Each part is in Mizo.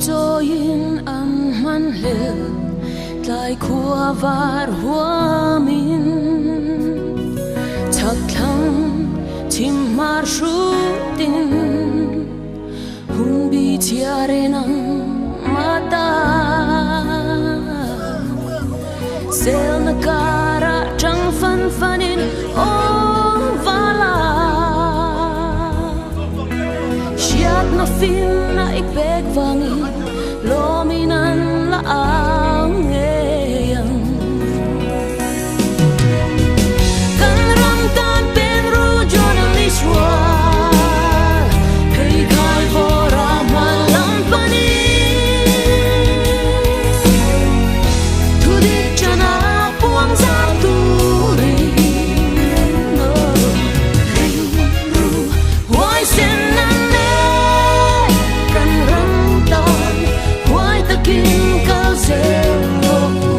chawiin an hman hlel tlai khua var huamin chhak thlang chhim hmar hrutin hun bi chhiar en ang mata selna karah tang fan fanin aw vala hriatna finna i pek vangin lawmin an la au ngei ang. Kan ram tan peng ru journalist rual pheikhai vawra hma lam panin thudik chana puang zau turin ring ru huaisen an nei kan ram tan huai takin kal zel rawh u.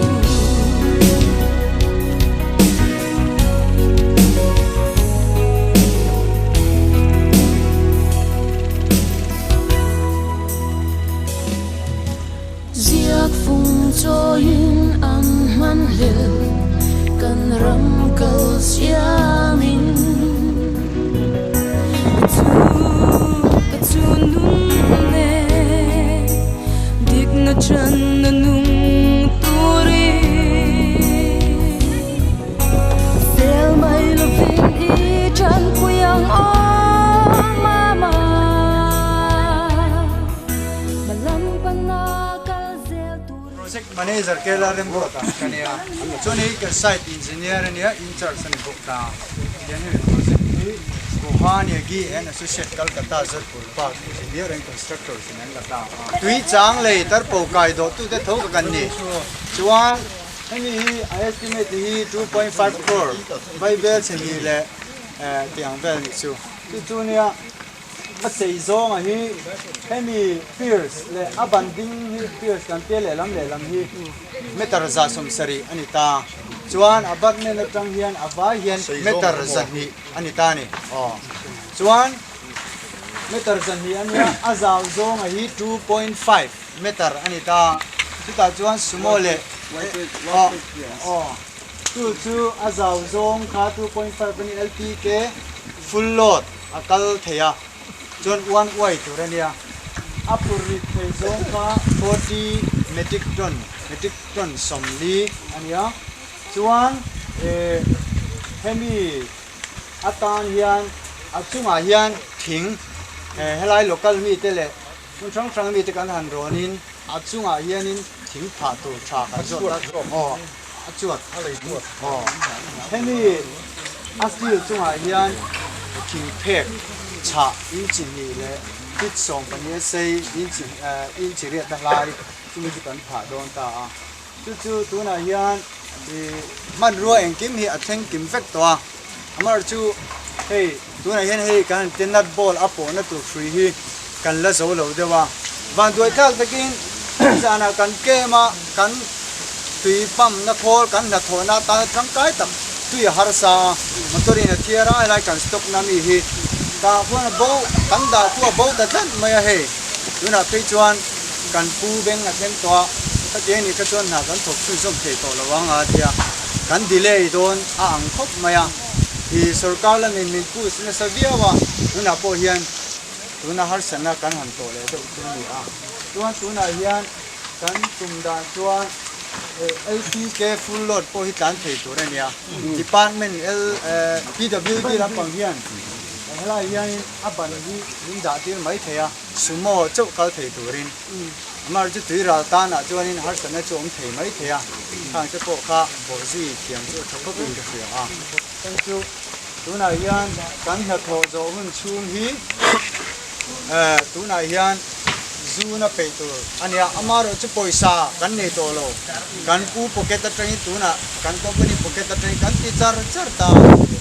Ziak fung chawiin an hman hlel kan ram kal siamin ka chu ka chu nung e dikna chan a nung turin sel mai lovin i tanpui ang aw mama. Project Manager Kela Remruata ka nia, chuan hei kan site engineer a nia, in charge a ni bawk ta. Tiang hemi project hi Gohania Gi and Associate Calcutta Jodhpur Park Engineer and Constructors in an la ta a. Tui chang lei tarpo kai dawh tute tho ka kan ni. Chuan hemi hi a estimate hi 2.5 crore Bible chhe hnih leh tiang vel nih chu. Chu chu nia. A sei zawnga hi hemi piers leh a ban ding hi piers kan tia lehlam lehlam hi meter 170 a ni ta. Chuan a batman atang hian a vai hian meter 200 a ni ta a ni. Aw chuan meter 200 a nia a zau zawnga hi 2.5 meter a ni ta. Chutah chuan sumo leh aw aw chu chu a zau zawng kha 2.5 a ni LPK full load. A kal thei a, chuan uan uai tur a nia. A phur rit thei zawng kha 40 metric ton, metric ton 40 a nia. Chuan eh hemi atan hian a chungah hian thing eh helai local mite leh hmun hrang hrang mite kan han rawnin a chungah hianin thing phah tur tha kan zawt a, aw a chuat aw hemi a steel chungah hian thing phek chhah inchi hnih leh feet 14 a sei inchi eh inchi riat a hlai chumi chu kan phah dawn ta a chu chu tunah hian ih hmanrua engkim hi a thleng kim vek tawh a amar chu hei tunah hian hei kan han ti nut ball a pawhna tur hrui hi kan la zo lo deuh a vanduai thlak takin zanah kan kem a kan tui pump na khawl kan hnathawhna atana tangkai tak tui a harsa a motor in a thiar a helai kan stock na mi hi tah khuan a bo kan dah chu a bo ta tlat mai a hei tunah phei chuan kan pu beng a thleng tawh a khatiang anih kha chuan hna kan thawk chhunzawm thei tawh lo ang a tia kan delay dawn a ang khawp mai a ih sorkar lamin min push nasa viau a tunah pawh hian tuna harsatna kan han tawh leh deuh chu a ni a chuan tunah hian kan tum dan chuan LPK full load pawh hi tlan thei tur a ni a department L PWD lampang hian helai hianin a ban hi min dah tir mai thei a sumo chauh kal thei turin amah chu tui ral tanah chuanin harsatna chu awm thei mai thei a khang te pawh kha bawhzui thiam chu a tha khawp in ka hria a heng chu tunah hian kan hnathawh zawh hun chhung hi tunah hian zun a peih tur a nia amaherawh chu pawisa kan nei tawh lo kan pu pocket atangin tunah kan company pocket atangin kan ti char char ta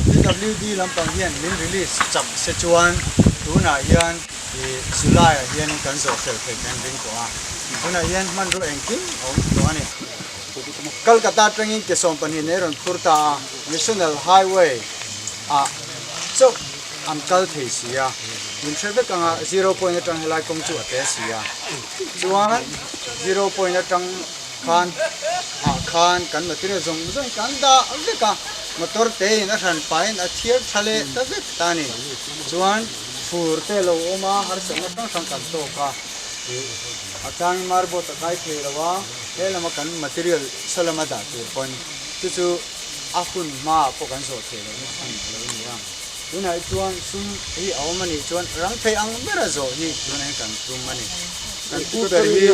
PWD lampang hian min release chak se chuan tunah hian ih July ah hian kan zawh fel theih kan ring tawh a tunah hian hmanrua engkim a awm tawh a ni Kolkata atangin ke 12 nei rawn phur ta a National Highway ah chauh. an kal thei si a, min hre vek ang a, zero point atang helai kawng chu a te si a, chuan zero point atang khan ah khan kan material zawng zawng kan dah vek a, motor te in a hran pahin a thiar tha leh ta vek ta a ni, chuan fur te a lo awm a, harsatna hrang hrang kan tawk a, a changin marboat a kai thei lo a, he lama kan material saw lama dah tur pawn chu chu. A hun hmaah pawh kan zawh theih lohna chhan a lo ni a. Tunah hi chuan sum hi a awm a nih chuan rang thei ang bera zawh hi tunah hian kan tum a ni. Kan pu ber hi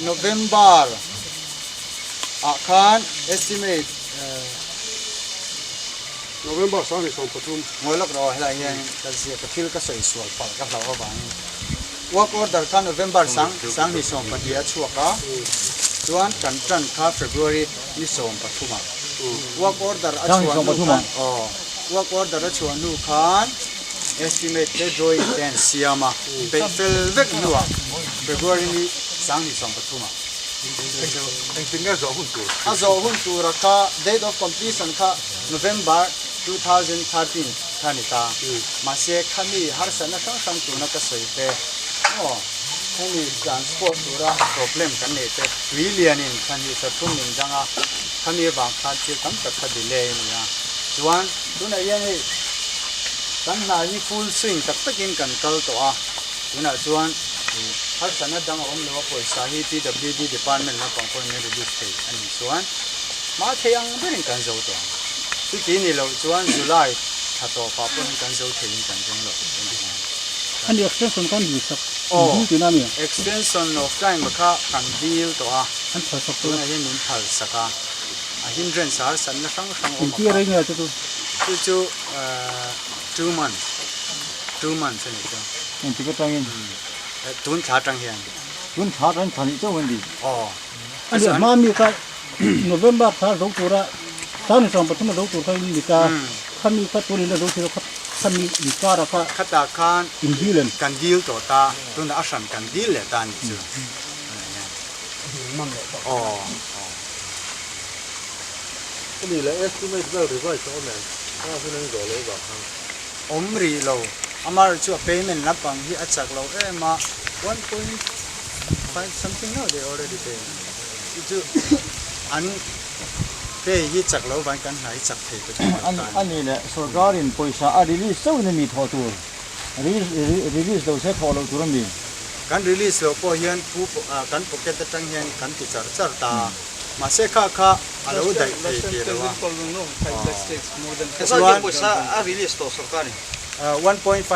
November ah khan estimate November 23. Ngawi lawk rawh helai hian ka ziak ka thil ka sawi sual palh ka hlauh avangin. Work order kha November 2022 a chhuak a, chuan kan tan kha February ni 13 ah. Work order a chhuah hnu khan aw work order a chhuah hnu khan estimate te drawing te an siam a, peih fel vek hnuah February ni 23 ah. Engtin nge zawh hun tur? A zawh hun tura kha date of completion kha November 2013. Kha ni ta. Mahse, khami harsatna hrang hrang tuna ka sawi te, aw, hemi transport tura problem kan neih te, tui lianin thla hnih thla thum min dang a, khami avang khan thil tam tak kha delay a ni a. Chuan, tunah hian hei kan hna hi full swing tak takin kan kal tawh a, tunah chuan harsatna dang a awm lo a, pawisa hi PWD department lampang pawhin min release thei a nih chuan hma thei ang berin kan zo tawh ang. Chuti ni loh chuan July thla tawpah pawhin kan zo theiin kan ring loh tunah hian. Ani extension kan dil sak dil tihna a mi? Extension of time kha kan dil tawh a, An phal sak tawh. Tunah hian min phal sak a, a hindrance a harsatna hrang hrang awm a Engtia kha. rei nge chu chu? Chu chu 2 months, 2 months a nih chu. Engtik atangin? Tun thla atang hian. Tun thla atang thla nih chauh an ti. Aw. Ani a hma mi kha November thla zo tura 2023 a zo tur kha in ni ta, khami kha tunin a zo thei lo kha khami inkara kha Khatah khan in dil em? Kan dil tawh ta, tunah a hran kan dil leh ta a nih chu. Aw. Ani leh estimate vel revise a awm em? Kha hun an zawh loh vang khan. Awm rih lo, amaherawhchu chu a payment lampang hi a chak lo em a, 1.5 something no they already pay. Chu chu an pay hi chak lo vang kan hna hi chak thei ta thin lo tan. A nih leh sorkarin pawisa a release chauhin a mi thawh tur, release lo se thawh loh tur a mi. Kan release loh pawh hian pu kan pocket atang hian kan ti char char ta a, mahse kha kha a lo daih thei tih lo a. Chuan pawisa a release tawh sorkarin? 1.5. 1.5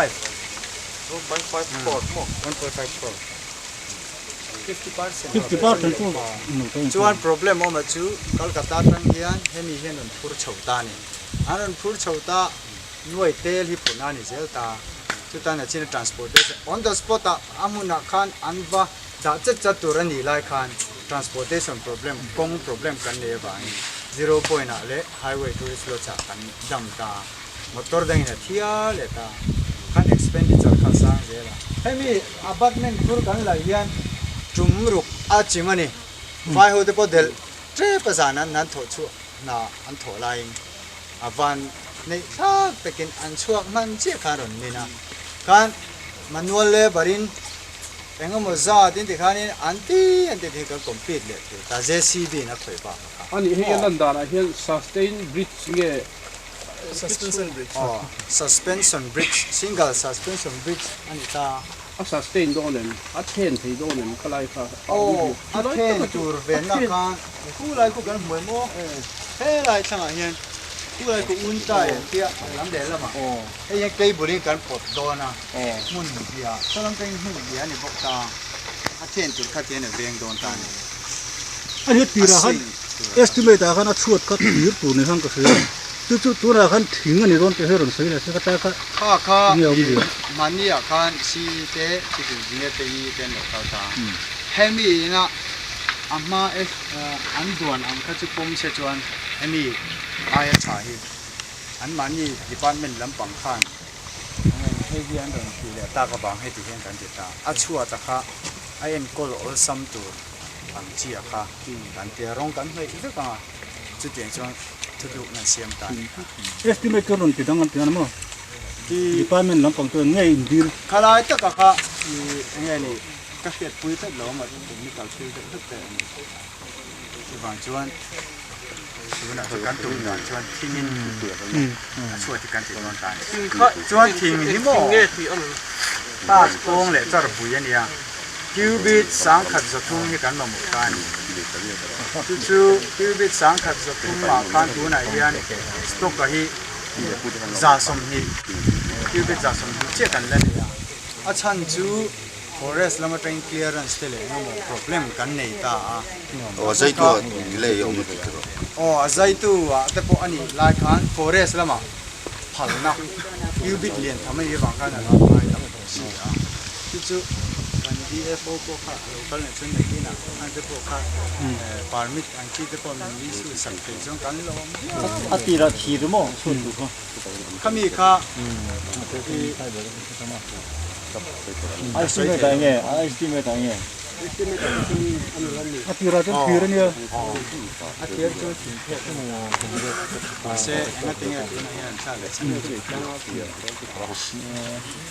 crore maw? 1.5 crore. 50%. 50% chu Chuan problem awm a chu Kolkata atang hian hemi hian rawn phur chho ta a ni. An rawn phur chho ta nuai tel hi phurhna a ni zel ta. Chutan a chin a transportation on the spot ah a hmunah khan an va dah chat chat tur a nih lai khan transportation problem kawng problem kan nei avangin zero point ah leh highway tourist lodge ah kan dam ta. Motor dangin a thial leh ta. Khan expenditure kha a sang zel a. Hemi Apartment phur kan laih hian tum ruk a chim a ni. Vai ho te pawh delh tep a zan an an thawh chhuah hna an thawh laiin a van neih thlak takin an chhuak hman chiah khan rawn min a. Khan manual labour in eng emaw zat in tikhanin an ti an ti hi kan compete leh thei ta JCB in a khawih bak a kha. A nih hei a lan danah hian sustain bridge nge Suspension bridge. Aw, suspension bridge, single suspension bridge a ni ta. A sustain dawn em? A then thei dawn em kha lai kha? Aw, a then tur venna khan khu lai khu kan hmu em aw? He lai thlangah hian khu lai khu un tai an tia lam leh lamah hei hian cable in kan pawt dawn a, hmun bia saw lam tangin hmun bia a ni bawk ta, a then tur kha tian a veng dawn ta a ni. A ni tirah khan estimate ah khan a chhuat kha tir tur ni khan ka hria. Chu chu tunah khan thing a ni dawn tih hi rawn sawi leh se ka tlai kha Kha kha enge a awm zia. Mahni ah khan si te chief engineer te i te an lo kal ta a. Hemi ina a hma an duan ang kha chu pawm se chuan hemi aia tha hi an mahni department lampang khan hei hi an rawn tih leh tak avang heti hian kan ti ta. A chhuat a kha a enkawl awlsam tur ang chi a kha kan tia rawng kan hnawih vek ang a chutiang chuan. Thutlukna an siam ta a ni kha. Estimate chu rawn ti dang an ti a ni maw? Department lampang chuan nge in dil? Khalai taka kha i enge ni ka hriatpui tlat lo a technical thil deuh hlek te a ni. Chuvang chuan tunah chuan kan tum dan chuan thingin a chhuat hi kan ti dawn ta a ni. Chuan thing hi maw tas kawng leh char bui a nia. Cubit sangkhat zathum hi kan mamawh ta a ni. Chu chu cubit sangkhat zathum ah khan tunah hian stock a hi 20, cubit 20 chiah kan la nei a. A chhan chu forest lam atangin clearance te leh engemaw problem kan nei ta a. Aw a zaitu ah delay a awm a ti tawh. Aw a zaitu ah te pawh a nih lai khan forest lamah phalna cubit lian tham a nih avang khan a lo ngai tak tawh si a. Chu chu kan DFO pawh kha a lo kal leh chuan nakinah an te pawh kha permit ang chi te pawh min issue sak thei chuan kan lawm viau. A tirah thir maw chhuat duh kha. Khami kha i. Estimate ah enge estimate ah enge. A tirah chuan thir a nia. A tir chu thing phek a ni a. Mahse engatinge tunah hian an thlak leh chhan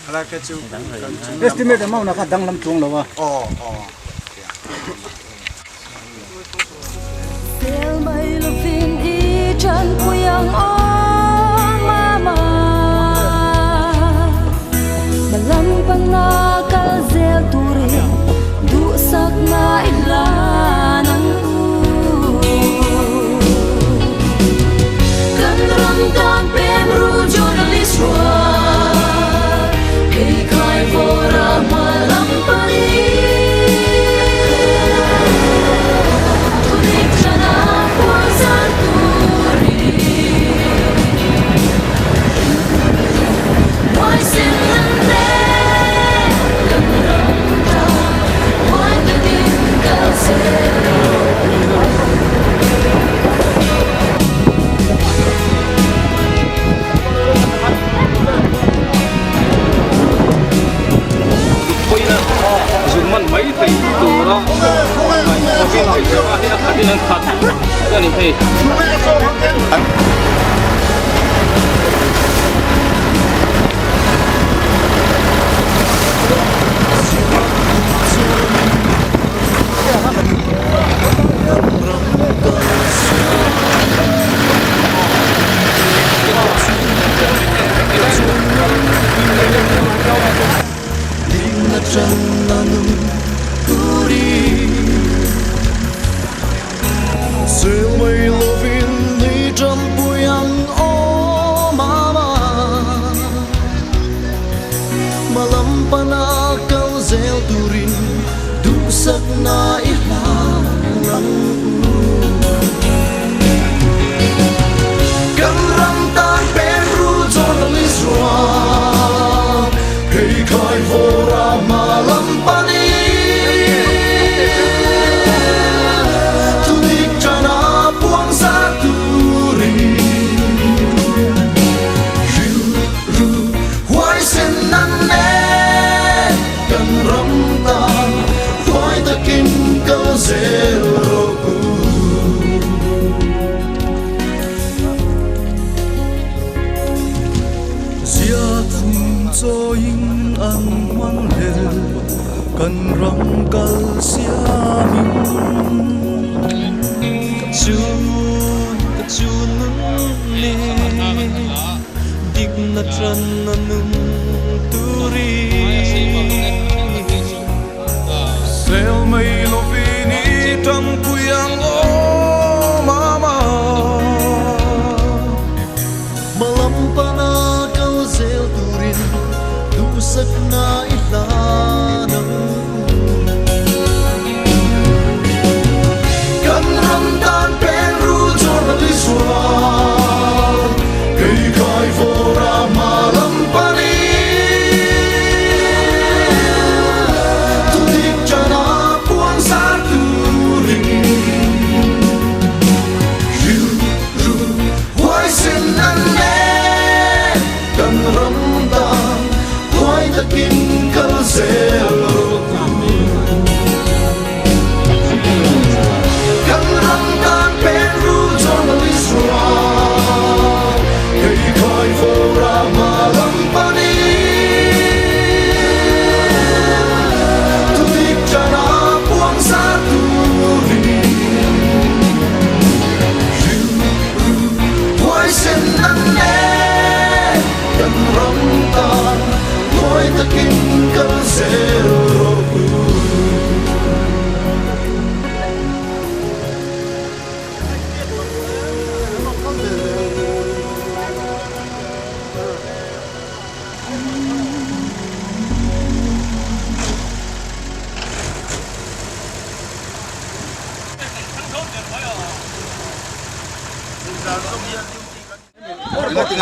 Khalai kha chu kan chung lam Estimate amount ah kha danglam chuang lo a. Aw aw. Tel mai lovin i tanpui ang aw mama Malam panga kal zel turin duhsakna i hlan ang u Kan ram tan pem ru journalist rual Phei khai vawr a hma lam pani Thudik thlan a puan zan turin Huaisen an hle kan ram tan Huai takin kal zel rawh. Pawina zun man mai thei tura ngaih a khatin an khat a ni hei.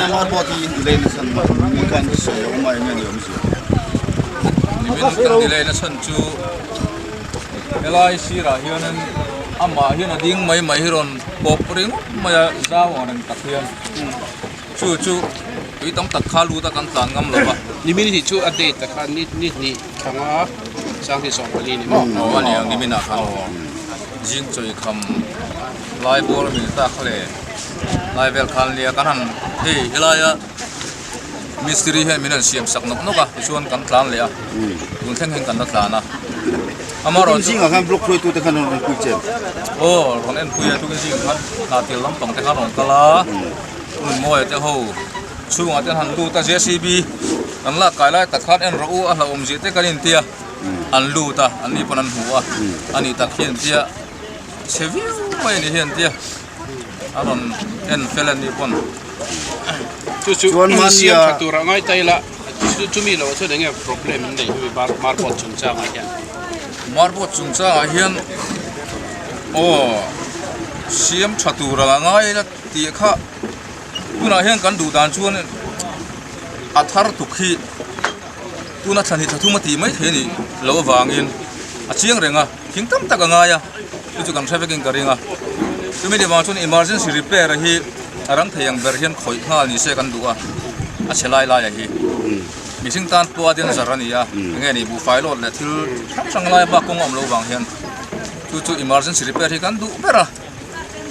Enge marbawt hi delay na chhan mi khan sawi a awm a enge ni awmzia? Nimin kan delay na chhan chu helai sirah hianin amah hian a ding mai mai hi rawn pawp ringawt mai a zau ang reng tak hian chu chu tui tam tak kha lut a kan tlan ngam lo va. Nimin hi chu a date a khan ni ni hnih thanga sanghnih 14 ni maw? Aw a ni ang nimin ah khan zing chawi kham lai bawr a mi ta kha le lai vel khan nia kan han hei helaia mistiri hian min han siam sak nawk nawk a tichuan kan tlan leh a tun thleng hian kan la tlan a amaherawhchu zingah khan block hruaitu te khan rawn enpui che aw rawn enpui a tukin zingah khan hna tir lampang te khan rawn kal a Nunmawia te ho chhungah te an han lut a JCB kan lak kai lai tak khan en rawh u a hlauhawm zia te kan intia an lut a an ni pawn an hmu a a nih tak hian tia chhe viau mai a ni hian tia a rawn en fel a ni pawn. Chu chu siam tha tur a ngai ta ila chumi loh chuan enge problem in nei hemi marboard chungchang ah hian. Marboard chungchang ah hian aw siam tha tur a ngai ila tih kha tunah hian kan duh dan chuan a thar tuk hi tuna thla hnih thla thum a tih mai thei a nih loh avangin a chiang reng a thing tam tak a ngai a chu chu kan hre vekin ka ring a chumi ni vang chuan emergency repair hi a rang thei ang ber hian khawih nghal ni se kan duh a a chhe lai lai a hi mihring tan pawh a danger a ni a enge ni buhfai lawt leh thil hrang hrang lai bak kawng a awm loh vang hian chu chu emergency repair hi kan duh ber a.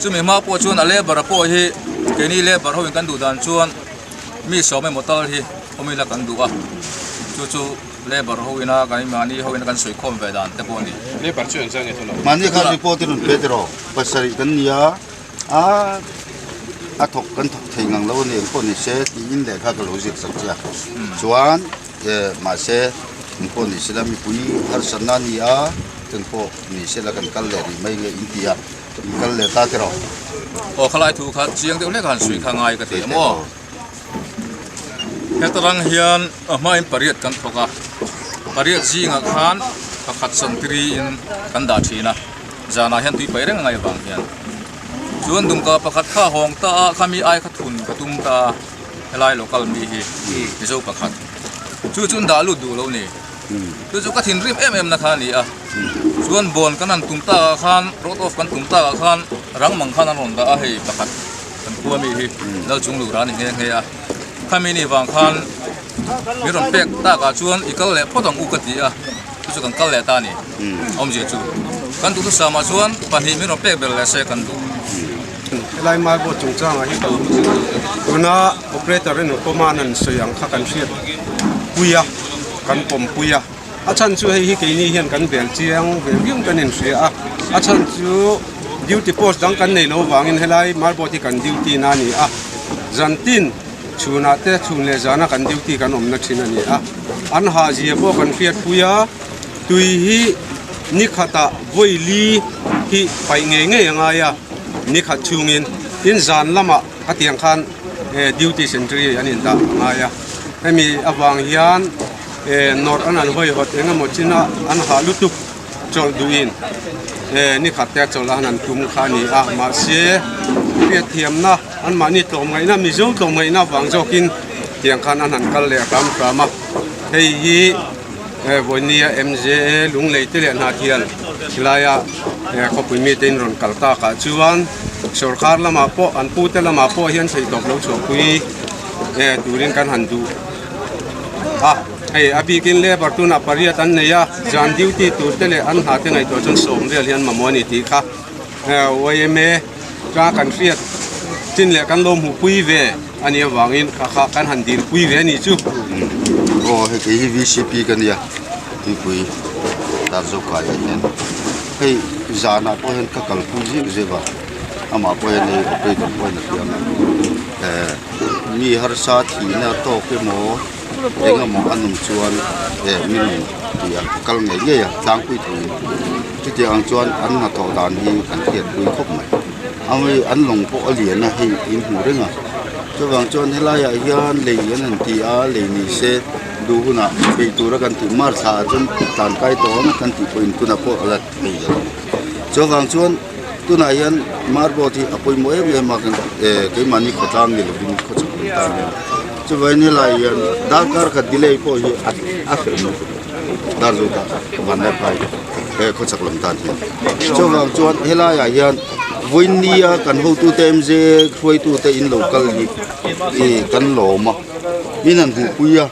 Chumi hma pawh chuan a labour a pawh hi keini labour ho in kan duh dan chuan mi sawm emaw tal hi awm ila kan duh a chu chu labour ho ina kan mahni ho ina kan sawi khawm ve dan te pawh a ni. Labour chu engzah nge tawh lo? Mahni khan report i rawn pe tiraw? Pasarih kan ni a, a a thawk kan thawk thei ngang lo a ni engpawh ni se tiin lehkha ka lo ziak sak che a. Chuan mahse engpawh ni sela mipui harsatna a ni a engpawh ni sela kan kal leh rih mai nge in ti a. In kal leh ta tiraw? Aw khalai thu kha chiang deuh hlek a han sui kha ngai ka ti a maw? Heta rang hian a hmain pariat kan thawk a, pariat zingah khan pakhat santiri in kan dah thin a, zanah hian tui paih reng a ngaih avang hian. Chuan dumka pakhat kha a hawng ta a, khami ai kha thun ka tum ta a, helai local mi hi Mizo pakhat. Chu chu an dah lut duh lo ni. Chu chu ka thinrim em em na kha a ni a. Chuan bawn kan han tum tak ah khan road off kan tum tak ah khan rang mang khan an rawn dah a hei pakhat kan khua mi hi Lalchunglura a ni nghe nghe a. Khami ni vang khan min rawn pek tak ah chuan i kal leh phawt ang u ka ti a chu chu kan kal leh ta a ni. Awmzia chu kan duhthusam ah chuan pahnih min rawn pek ber leh se kan duh. Helai Marble chungchangah hi tuna operator emaw command an sawi ang kha kan hriat pui a, kan pawm pui a. A chhan chu hei hi keini hian kan bel chiang ve viau kan inhria a, a chhan chu duty post dang kan nei lo vangin helai Marble hi kan duty na a ni a, zantin chhunah te chhun leh zana kan duty kan awmna thin a ni a, an hahzia pawh kan hriat pui a, tui hi ni khatah vawi li hi paih ngei ngei a ngai a. Ni khat chhungin tin zan lamah a tiang khan duty sentry an indah a ngai a, hemi avang hian nawrh an han hawihawt eng emaw china an hah lutuk chawlh duhin ni khat te chawlh an han tum kha a ni a, mahse hriatthiamna anmahni tlawmngaihna Mizo tlawmngaihna avang zawkin tiang khan an han kal leh hram hram a, hei hi. Vawinia MJA Lunglei te leh Hnahthial laia khawpui mite in rawn kal tak ah chuan sorkar lamah pawh an pute lamah pawh hian theihtawp lo chhuahpui turin kan han duh a, hei a bikin labour tunah pariat an nei a, zan duty tur te leh an hna te ngaihtuah chuan sawm vel hian mamawh a ni tih kha yma ka kan hriat chin leh kan lo hmuhpui ve. A nih avangin kha kha kan han dirpui ve a nih chu. Aw hei kei hi VCP ka nia tuipui dar zo kai ah hian hei zanah pawh hian ka kalpui zeuh zeuh a amah pawh hian hei operator pawh hian a hria ang eh mi harsa thihna tawk emaw eng emaw a nung chuan eh mi nung tih a kal ngei ngei a tlangpui thuin chutiang ang chuan an hnathawh dan hi kan hriatpui khawp mai. Awii an lawng pawh a lian a hei in hmu reng a chuvang chuan helaiah hian lei an han ti a lei ni se duh hunah beih tura kan tih mar thla ah chuan tlan kai tawh ang kan tih pawhin tunah pawh a la thei lo a ni chuvang chuan Tunah hian marboard hi a pawimawh em em a kan keimahni khawtlang ni lovin khawchhak lam tan hian chuvangin helai hian darkar khat delay pawh hi a hreh awm lo dar zawk a vanlaiphai he khawchhak lam tan hian chuvang chuan helaiah hian vawinia kan hotute MJ hruaitute in lo kal hi ih kan lawm a min han hmuhpui a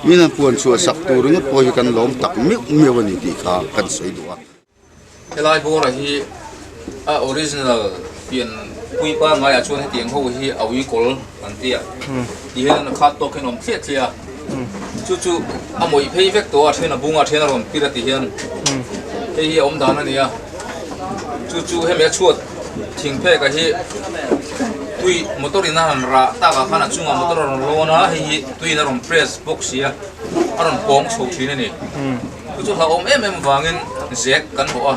min han puan chhuah sak tur ringawt pawh hi kan lawm tak meuh meuh a ni tih kha kan sawi duh a. Helai bawra hi a original pian pui pangngai ah chuan hetiang ho hi a ui kawl an ti a ti hian a khat tawk hian a awm thliah thliah a chu chu a mawih phei vek tawh a then a bung a then a rawn pir a ti hian hei hi a awm dan a ni a chu chu hemi a chhuat thing phek ah hi tui motor in a han rah tak ah khan a chungah motor a rawn lawn a hei hi tui in a rawn press bawk si a a rawn pawng chho thin a ni. Chu chu hlauhawm em em vangin zek kan hawh a,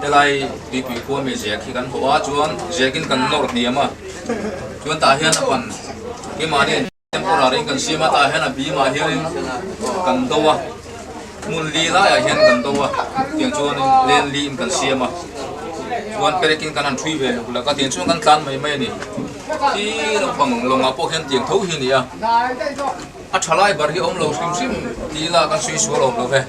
helai tuipui khua mi zek hi kan hawh a chuan zekin kan nawr hniam a, chuan tah hian a pan keimahni temporary in kan siam a tah hian a bimah hianin kan do a, hmun li laiah hian kan do a tiang chuanin len li in kan siam a, chuan perekin kan han thui ve luk lak a tiang chuan kan tlan mai mai a ni, khi lampang lawngah pawh hian tiang tho hi a ni a. A tha lai bar hi awm lo hrim hrim ti ila kan sawi sual awm lo ve.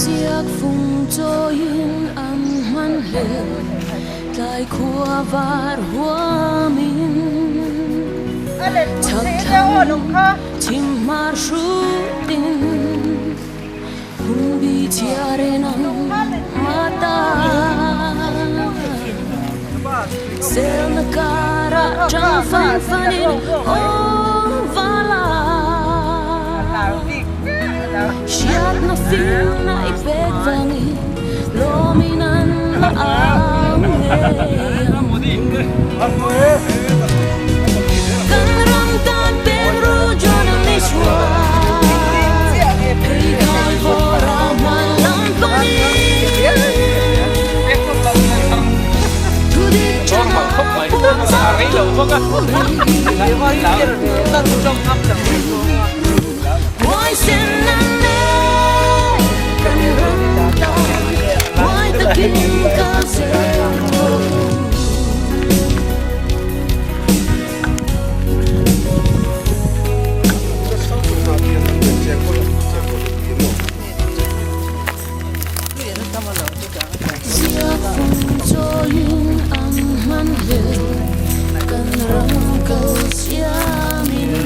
Ziak fung chawiin an hman hlel tlai khua var huamin Chhak thlang chhim hmar hrutin hun bi chhiar en ang hma ta Selna karah tang fan fanin awm vala Hriatna filna i pek vangin lawmin an la ang ngei ang. Kan ram tan peng ru journalist rual phei kai vawr a hman lam panin thu dik chana puan zar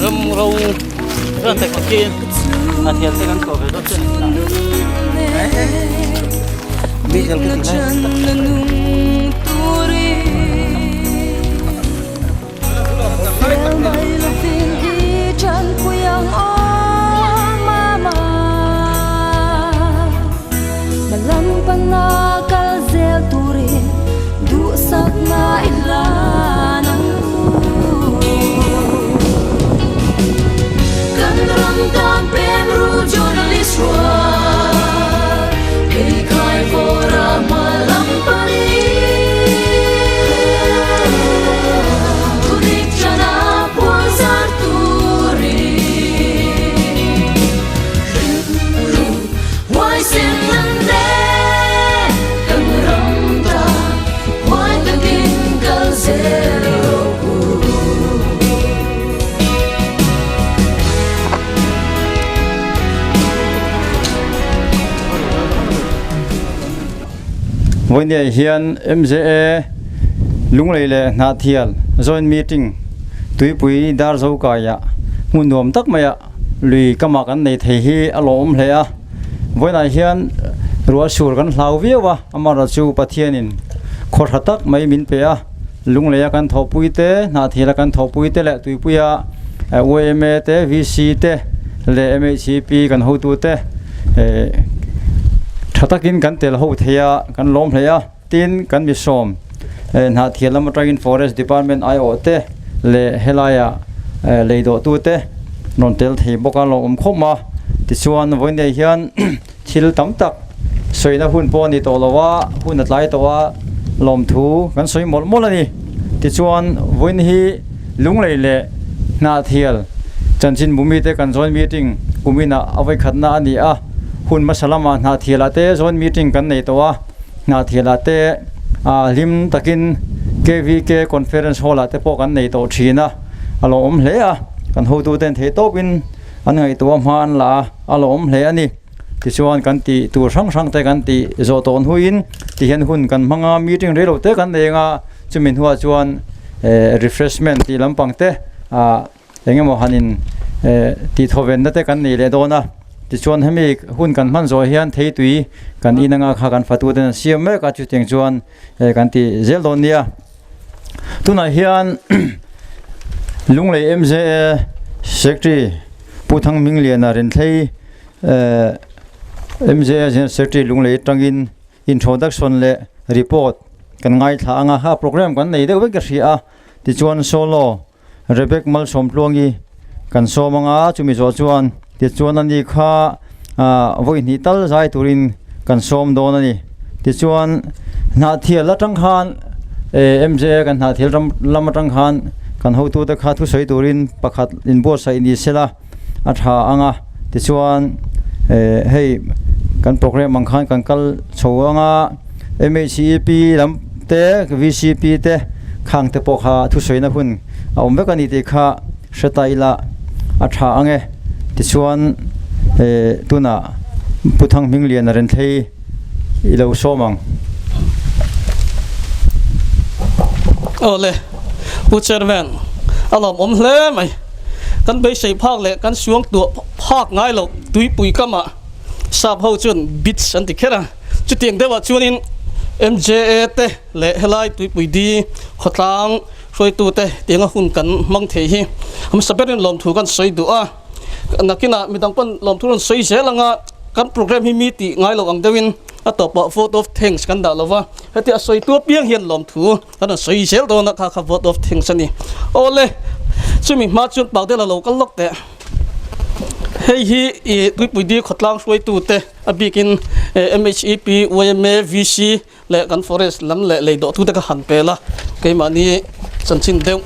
Ram ro ran tak takin a thian te kan ko ve dawt che mi hel ka ti Vawinia hian MJA Lunglei leh Hnahthial Joint Meeting Tuipui Darzo kaiah hmun nuam tak maiah lui kama kan nei thei hi a lawmawm hle a, vawiinah hian ruah sur kan hlau viau a, amaherawh chu Pathianin khaw tha tak mai min pe a, Lungleia kan thawhpui te, Hnahthiala kan thawhpui te leh Tuipuia YMA te, VC te leh MHCP kan hotu te tha takin kan tel ho thei a, kan lawm hle a, tin kan mi sawm. Hnahthial lam atangin Forest Department aiawh te leh helaia lei dawhtu te rawn tel thei bawk a lawmawm khawp a. Tichuan vawiinei hian thil tam tak sawina hun pawh a ni tawh lo a, hun a tlai tawh a, lawmthu kan sawi mawlh mawlh a ni. Tichuan vawiin hi Lunglei leh Hnahthial chanchinbu mite kan joint meeting kuminah a vawikhatna a ni a, hun hmasa lamah Hnahthialah te joint meeting kan nei tawh a. Hnahthialah te hlim takin KVK Conference Hall ah te pawh kan nei tawh thin a, a lo awm hle a, kan hotuten theih tawpin an ngaihtuah hma an la a, a lo awm hle a ni. Tichuan kan tih tur hrang hrang te kan tih zawh tawh hnuin tihian hun kan hmang a, meeting rei lo te kan nei ang a, chumi hnuah chuan refreshment tih lampang te ah Eng emaw han in tih thawvenna te kan nei leh dawn a, tichuan hemi hun kan hman zawh hian theitui kan in anga kha kan fatu ten an siam mek a, chutiang chuan kan ti zel dawn nia. Tunah hian Lunglei MJA Secretary Pu Thangmingliana Renthlei MJA General Secretary Lunglei atangin introduction leh report kan ngaithla anga ha program kan nei deuh vek ka hria a, tichuan solo Rebek Malsawmtluangi kan sawm anga chumi zawh chuan tichuan ani kha vawi hnih tal zai turin kan sawm dawn a ni. Tichuan Hnahthial atang khan MJA kan Hnahthial ram lam atang khan kan hotute kha thusawi turin pakhat inbuatsaih ni sela a tha anga tichuan hei kan program ang khan kan kal chho anga MHEP lam te VCP te khang te pawh kha thusawi na hun a awm vek a ni tih kha hre ta ila a tha ang e tichuan tunah Pu Thanghmingliana Renthlei i lo sawm ang. Awle, Pu Chairman, a lawmawm hle mai. Kan beisei phak leh kan suang tuah phak ngai loh tuipui kamah sap ho chuan beach an ti kher a. Chutiang deuhah chuanin MJA te leh helai tuipui di khawtlang hruaitute tianga hun kan hmang thei hi hmasa berin lawmthu kan sawi duh a. Nakinah midang pawn lawmthu rawn sawi zel anga kan program hi mi tih ngai lo ang deuhin a tawpah vote of thanks kan dah lo va, heti a sawi tu apiang hian lawmthu kan rawn sawi zel dawn a, kha kha vote of thanks a ni. Awle, chumi hma chuan Pagdela lo kal lawk teh. Hei hi ih Tuipui Di khawtlang hruaitute a bikin MHEP, yma, VC leh kan forest lam leh lei dawh tute ka han pel a, keimahni chanchin deuh.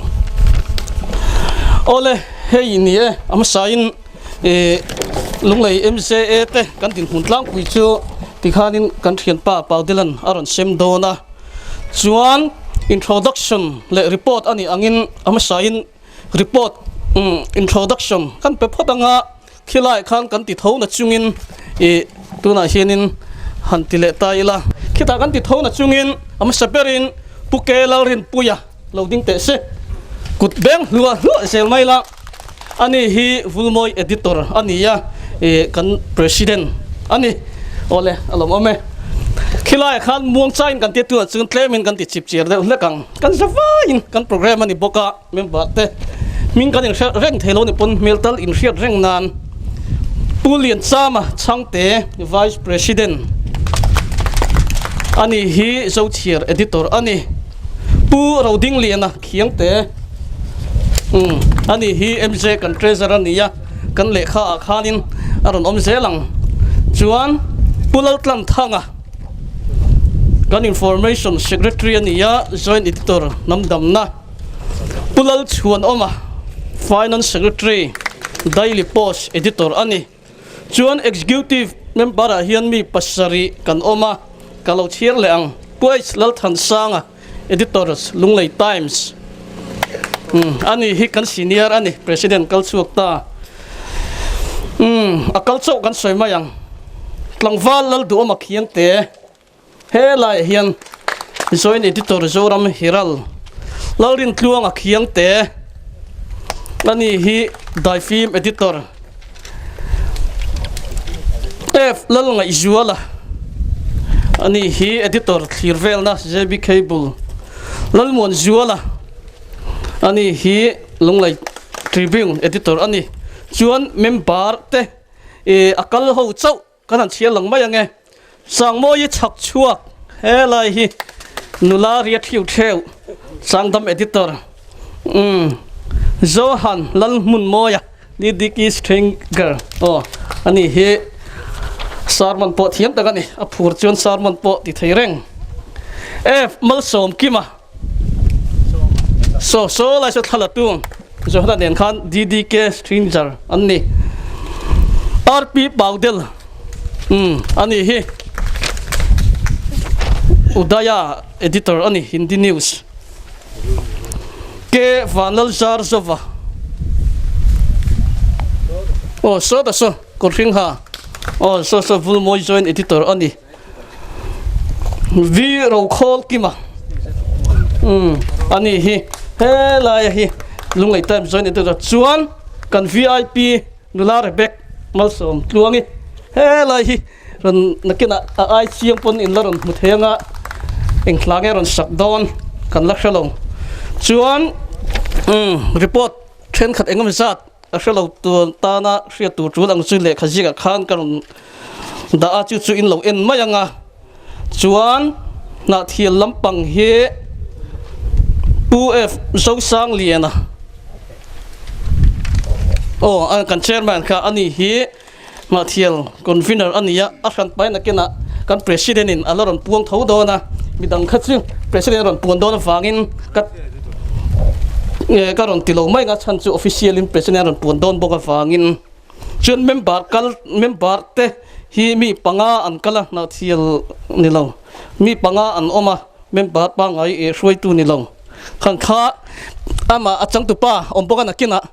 Awle, hei ni e, a hmasain ih Lunglei MJA te kan dinhmun tlangpui chu tikhanin kan thianpa Paudilan a rawn sem dawn a, chuan introduction leh report a nih angin a hmasain report introduction kan pe phawt anga, Khilaiah khan kan ti tho na chungin ih tunah hianin han ti leh ta ila. Khitah kan ti tho na chungin a hmasa berin Pu Ke Lalrinpuia lo ding teh se. Kut beng hluah hluah zel mai la. Ani hi Vulmawi Editor a ni a, ih kan President a ni. Awle a lawmawm e. Khilaiah khan muangchain kan ti tunah chuan tlemin kan ti chip chiar deuh hlek ang. Kan za vaiin kan program a ni bawk a. Member te hming kan inhriat reng thei lo ni pawn hmel tal inhriat reng nan Pu Lianchama Chhangte Vice President a ni hi Zochhiar Editor a ni. Pu Rodingliana Khiangte umm a ni hi MJ kan Treasurer a ni a, kan lehkha ah khanin a rawn awm zel ang. Chuan Pu Laltlanthanga kan Information Secretary a ni a, Joint Editor Hnamdamna. Pu Lalchhuanawma, Finance Secretary, Daily Post Editor a ni. Chuan Executive Member-ah hian mi pasarih kan awm a, ka lo chhiar leh ang. Pu H Lalthansanga, Editor, Lunglei Times a ni hi kan senior a ni, President kal chhuak ta. A kal chauh kan sawi mai ang. Tlangval Lalduhawma Khiangte. He laiah hian Joint Editor Zoram Hiral Lalrintluanga Khiangte a ni hi Daifim Editor F Lalngaihzuala a ni hi Editor thlir velna JB Cable Lalmuanzuala a ni hi Lunglei Tribune Editor a ni. Chuan member te a kal ho chauh Kan han chhiar lang mai ang e. Sangmawi chhak chhuak he lai hi Nula Ria Thiu Theu, Changdam Editor, umm Johan Lalhmunmawia, DDK Stringer, aw ani hi sermon pawh thiam tak a ni, a phur chuan sermon pawh ti thei reng. F Malsawmkima, Saw saw lai saw thla la tu Johana nen khan DDK Stringer an ni. RP Paudel umm ani hi Udaya editor a ni Hindi News. K Vanlalzarzova aw saw ta saw Kawrhringha aw saw saw Vulmawi joint editor a ni. V Rokhawlkima umm ani hi helaia hi Lunglei Times joint editor chuan kan vip nula Rebek Malsawm Tluangi helai hi rawn nakinah a ai chiang pawn in la rawn hmu thei anga eng hla nge rawn sak dawn kan la hre lo chuan umm report thenkhat engemaw zat A hre lo tur tana hriat tur tul ang chu lehkha zingah khan ka rawn dah a, chu chu in lo en mai ang a. Chuan Hnahthial lampang hi Pu F Zosangliana aw kan chairman kha a ni hi Hnahthial convener a ni a, a hran pai nakinah kan president in a la rawn puang tho dawn a, midang kha chu president a rawn puan dawn avangin ka ka rawn ti lo mai ang a chhan chu official in president a rawn puan dawn bawk avangin chuan member kal member te hi mi panga an kal a Hnahthial ni lo mi panga an awm a member pangngai eh hruaitu ni lo khan kha amah a changtupa awm bawk a nakinah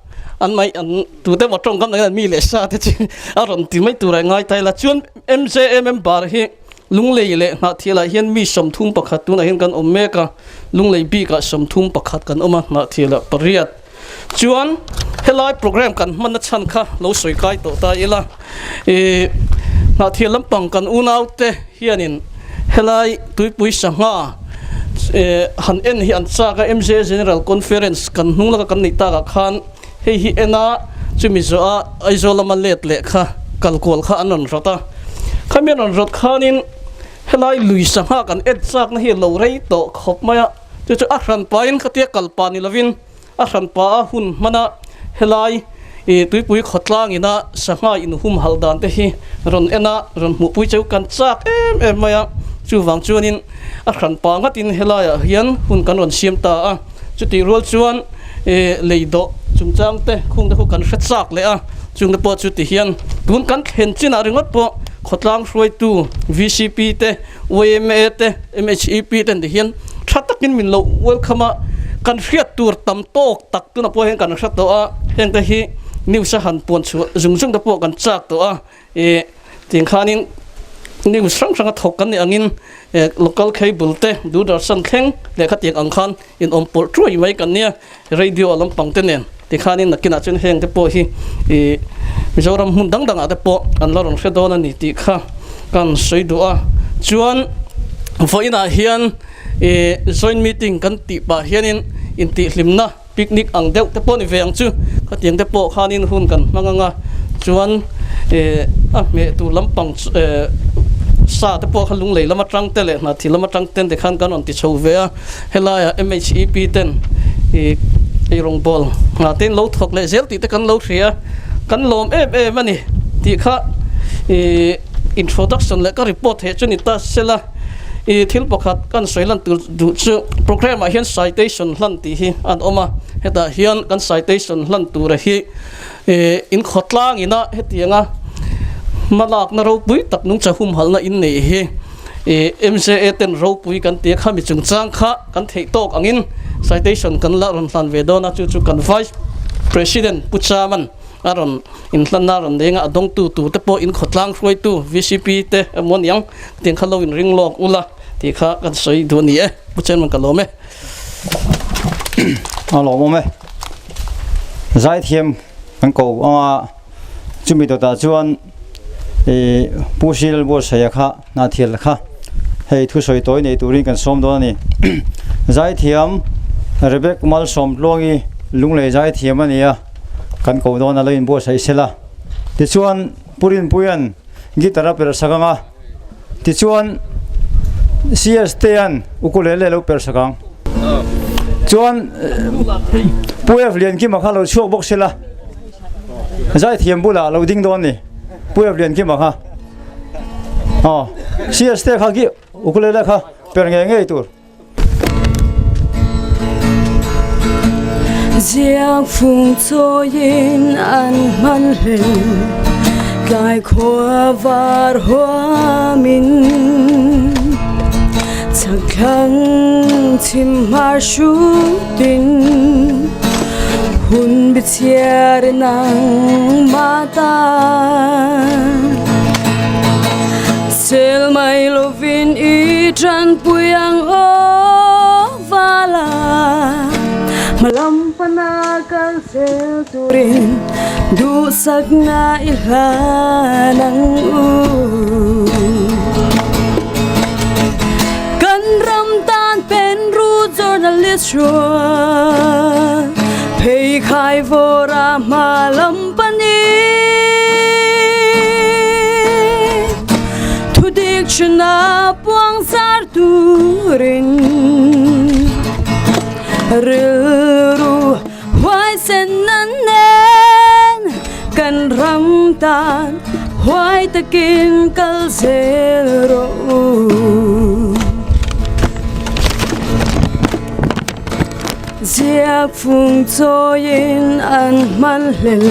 an mai an tute emaw tawngkam dangin an mi leh sa te chu a rawn ti mai tur a ngai ta ila chuan M_J_A member hi Lunglei leh Hnahthialah hian mi 31 tunah hian kan awm mek a Lunglei bikah 31 kan awm a Hnahthialah pariat chuan helai program kan hmanna chhan kha lo sawi kai tawh ta ila ih Hnahthial lampang kan unaute hianin helai tuipui sangha eh han en hi an chak a M_J_A General Conference kan hnung laka kan neih takah khan hei hi en a chumi zawh a Aizawl lama let leh kha kalkual kha an rawn rawt a khami an rawn rawt khanin helai lui sangha kan en chakna hi a lo rei tawh khawp mai a. Chu chu a hran pahin khatia kal pah ni lovin a hran pah a hun hmana helai ih tuipui khawtlang ina sangha inhum halh dan te hi rawn en a, rawn hmuhpui cheu kan chak em em mai a, chuvang chuanin a hran pah ngatin helaiah hian hun kan rawn siam ta a, chutih rual chuan ih lei dawh chungchang te khung te khu kan hre chak leh a, chung te pawh chu ti hian tun kan thlen chinah ringawt pawh khawtlang hruaitu vcp te YMA te, MHEP te an ti hian tha takin min lo welcome a, kan hriat tur tam tawk tak tunah pawh hian kan hre tawh a, heng te hi news a han puan chhuah zung zung te pawh kan chak tawh a, ih tiang khanin news hrang hrang a thawk kan nih angin eh local cable te Doordarshan thleng leh khatiang ang khan in awm pawlh thuai mai kan nia, radio a lampang te nen tikhanin nakinah chuan heng te pawh hi ih Mizoram hmun dang dangah te pawh an la rawn hre dawn a ni tih kha kan sawi duh a, chuan vawiinah hian ih joint meeting kan tih pah hianin intihhlimna picnic ang deuh te pawh ni ve ang chu khatiang te pawh khanin hun kan hmang ang a, chuan ih a hmeh tur lampang eh sa te pawh kha lunglei lam atang te leh hnahthil lam atang ten tikhan kan rawn ti chho ve a. Helaia MHEP ten ih eirawngbawl nghah te in lo thawk leh zel tih te kan lo hria a, kan lawm em em a ni tih kha ih introduction leh ka report theih chu ni ta sela ih thil pakhat kan sawi lan tur duh chu programme ah hian citation hlan tih hi an awm a, hetah hian kan citation hlan tura hi ih inkhawtlang ina hetianga hmalakna ropui tak nungcha humhalhna in neih hi. Ih MJA ten ropui kan ti a khami chungchang kha kan theih tawk angin citation kan la rawn hlan ve dawn a chu chu kan Vice President Pu Chaman a rawn inhlanna a rawn leng a a dawngtu tur te pawh inkhawtlang hruaitu VCP te emaw aniang tiang kha lo inring lawk ula tih kha kan sawi duh a ni e Pu Chairman ka lawm e. A lawmawm e. Zaithiam kan ko anga chumi dawtah chuan ih Pu Sil Buatsaia kha Hnahthial kha hei thusawi tawi nei turin kan sawm dawn a ni. Zaithiam Rebek Malsawmtluangi Lunglei zaithiam a ni a, kan ko dawn a lo inbuatsaih sel a. Tichuan Pu Rinpuia'n guitar a perh sak ang a, tichuan CS te-a'n ukulele lo per sak ang. Chuan Pu F Liankima kha lo chhuak bawk sela, zaithiam bulah lo ding dawn ni Pu F Liankima kha. Aw, CS te kha khi ukulele kha per ngei ngei tur. Ziak fung chawiin an hman hle tlai khua var huamin chak thlang chhim hmar hrutin hun bi chhiar nang mah tan sel mai lovin i tanpui ang aw vala hmalam pana kal zel turin duhsakna i hlan ang u. Kan ram tan pen ru journalist rual pheikhai vawra hmalam pani Thudik chhuna puang zar turin rilru huaisen nan nen kan ram tan huai takin kal zel rawh u. Ziak fung chawiin an hman hlel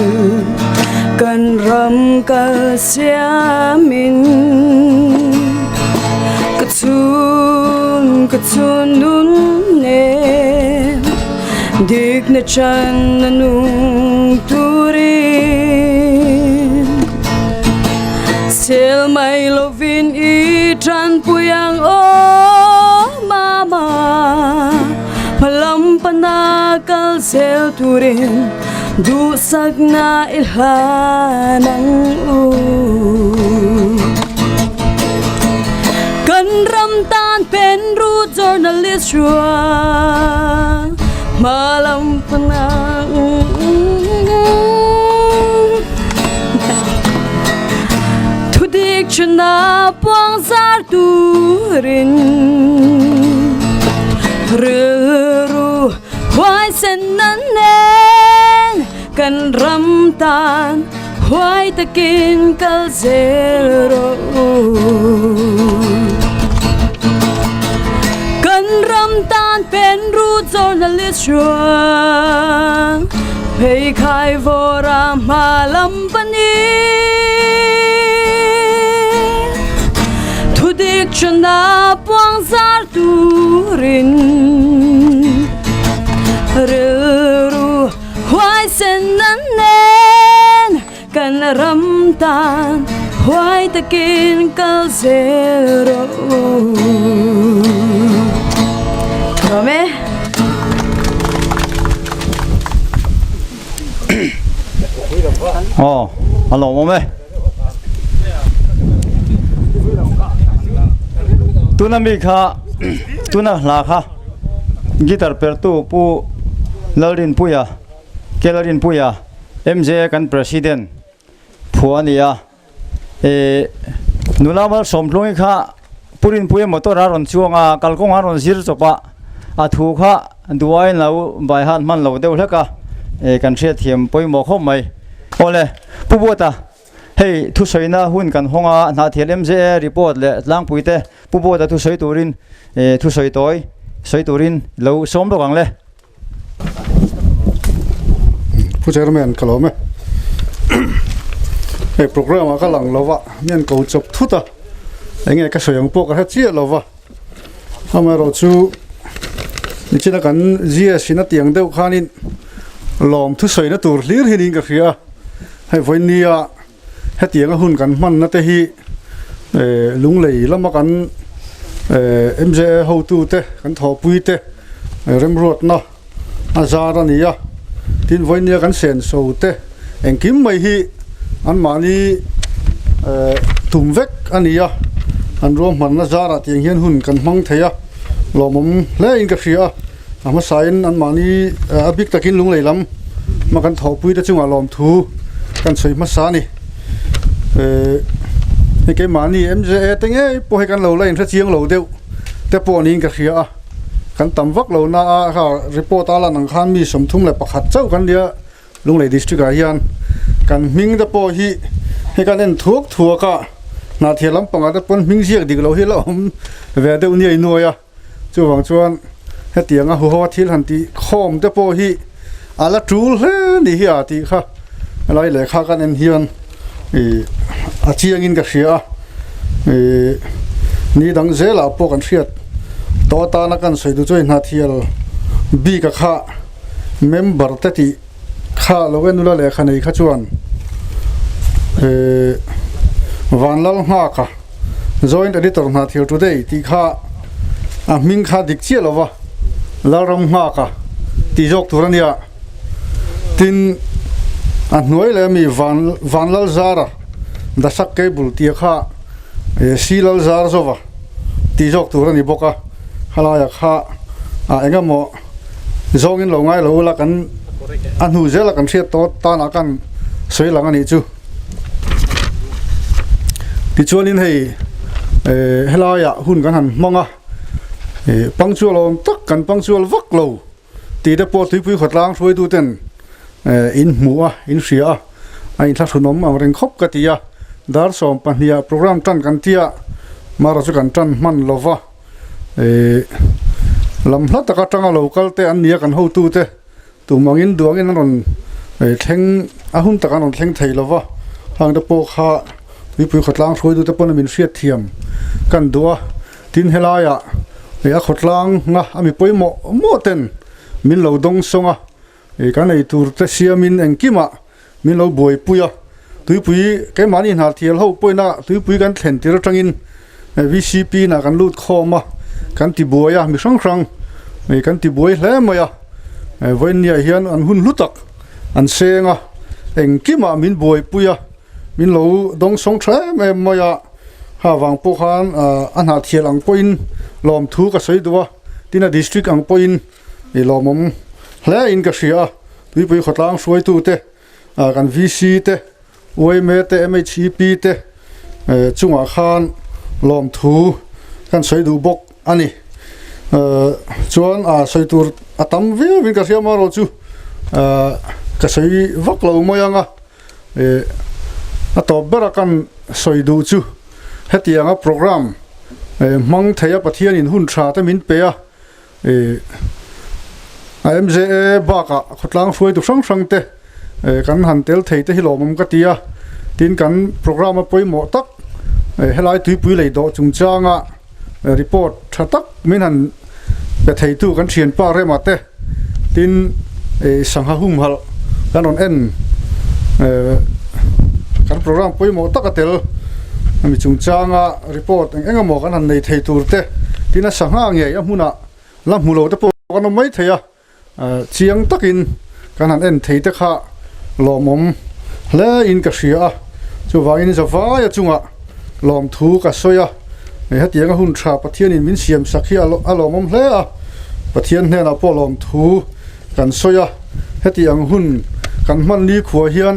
kan ram kal siamin ka chhun ka chhun nun nen dikna chan a nung turin sel mai lovin i tanpui ang aw mama. Hmalam pana kal zel turin duhsakna i hlan ang u. Kan ram tan pen ru journalist rual hmalam pana Thudik chhuna puang zar turin Rilru huaisen nan nen kan ram tan huai takin kal zel rawh u. Kan ram tan pen ru journalist ruang pheikhai vawra hma lam pani. Thudik chhuna puang zar turin rilru huaisen nan nen kan ram tan huai takin kal zel rawh u. Nuam e. Aw a lawmawm e. Tuna mi kha tuna hla kha guitar pertu Pu Lalrinpuia Ke Lalrinpuia MJA kan president phua a ni a eh nula Malsawmtluangi kha Pu Rinpuia motor a rawn chuang a kalkawng a rawn zir chawp a a thu kha duaiin lo bai han hman lo deuh hlek a eh kan hriatthiam pawimawh khawp mai. Awle Pu Buata hei thusawiina hun kan hawng a Hnahthial MJA report leh tlangpui te Pu Buata thusawi turin eh thusawi tawi sawi turin lo sawm bawk ang le. Pu Chairman ka lawm e. Hei program ah ka lang lo va, mi an ko chawp thut a, enge ka sawi ang pawh ka hre chiah lo va. Amaherawh chu nichina kan GS in a tiang deuh khanin lawm thusawina tur hlir hi niin ka hria a, hei vawinia hetianga hun kan hmanna te hi lunglei lama kan MJA hotute kan thawhpui te remruatna a zar a ni a, tin vawinia kan senso te engkim mai hi anmahni tum vek a ni a, an ruahmanna zarah tiang hian hun kan hmang thei a, lawmawm hle in ka hria a, a hmasain anmahni a bik takin lunglei lam hma kan thawhpui te chungah lawmthu kan sawi hmasa a ni. Hei keimahni MJA te ngei pawh hei kan lo la inhre chiang lo deuh. te pawh niin ka hria a, kan tam vak lo na a kha report a lan ang khan mi 31 chauh kan nia Lunglei district ah hian kan hming te pawh hi hei kan en thuak thuak a, hnahthial lampangah te pawn hming ziak dik lo hi la awm ve deuh nia inuai a, chuvang chuan hetianga huho a thil han tih khawm te pawh hi a la tul hle ni hi a tih kha helai lehkha kan en hian ih a chiangin ka hria a, ih ni dang zelah pawh kan hriat tawh atana kan sawi duh chuan hnahthial bik a kha. Member te tih kha lo e nula lehkha nei kha chuan eh Vanlal Nghaka Joint Editor Hnahthial Today tih kha a hming kha dik chiah lo va Lalram Nghaka tih zawk tur a nia. Tin a hnuai leh ami Van Vanlal Zara Dasak Cable tih kha eh Si Lal Zar Zova tih zawk tur a ni bawk a, khalaiah kha ah eng emaw Zawngin lo ngai lo ula kan a hnu zela kan hriat tawh tanah kan sawi lang a nih chu. Tichuanin hei helaiah hun kan han hmang a, punctual awm tak kan punctual vak lo tih te pawh tuipui khawtlang hruaituten in hmu a, in hria a, a inthlahrunawm ang reng khawp ka ti a, dar 12 ah program tan kan tia, mara chu kan tan hman lo va. Ehh lam hla tak atanga lo kal te an nia kan hotu te tum angin duangin an rawn thleng a hun tak an rawn thleng thei lova hang te pawh kha mipui khawtlang hruaitu te pawn a min hriat thiam kan duh a tin helaiah eh a khawtlang nga a mi pawimawh mawh ten min lo dawng sawng a eh kan ei tur te siamin engkimah Min lo buaipui a, tuipui keimahni hna thial ho pawina tuipui kan thlen tir atangin VCP inah kan lut khawm a, kan ti buai a, mi hrang hrang kan ti buai hle mai a, vawiinniah hian an hun hlu tak an seng a, engkimah min buaipui a, min lo dawngsawng tha em em mai a, ha vang pawh khan a hna thial ang pawhin lawmthu ka sawi duh a, tin a district ang pawhin. I lawmawm hle in ka hria a, Tuipui khawtlang hruaitu te, kan VC te, yma te, MHEP te chungah khan lawmthu kan sawi duh bawk a ni. Chuan sawi tur a tam viau in ka hria amaherawh chu ka sawi vak lo mai ang a, a tawp bera kan sawi duh chu hetianga program hmang theia Pathianin hun tha te min pe a, A MJA bakah khawtlang hruaitu hrang hrang te kan han tel thei te hi lawmawm ka ti a, tin kan programme a pawimawh tak helai tuipui lei dawh chungchanga report tha tak min han pe theitu kan thianpa Rema te tin sangha humhalh kan rawn en kan programme pawimawh tak a tel ami chungchanga report eng eng emaw kan han nei thei tur te tin a sangha ngei a hmunah la hmu lo te pawh kan awm mai thei a chiang takin kan han en thei te kha lawmawm hle in ka hria a chuvangin zavaia chungah lawmthu ka sawi a hetianga hun tha Pathianin min siam sak hi a lawmawm hle a Pathian hnenah pawh lawmthu kan sawi a heti ang hun kan hman ni khuah hian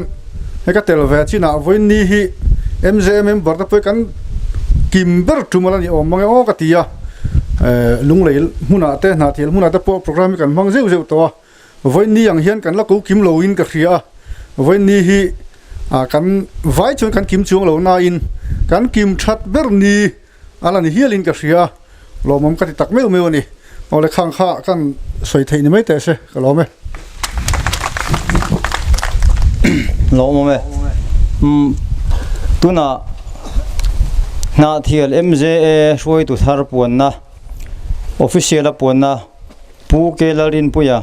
he ka tel ve chinah vawiin ni hi MJA member te pawh hi kan kim ber tum ala ni awm mang e aw ka ti a lunglei hmunah te hnahthial hmunah te pawh program hi kan hmang zeuh zeuh tawh a vawiin ni ang hian kan la ko kim lo in ka hria a vawiin ni hi kan vai chuan kan kim chuang lo nain kan kim that ber ni A la ni hialin ka hria a, lawmawm ka ti tak meuh meuh a ni. Awle khang kha kan sawi theih ni mai teh se, ka lawm e. Lawmawm e. Umm tunah Hnahthial MJA hruaitu thar puanna, official a puanna Pu K Lalrinpuia,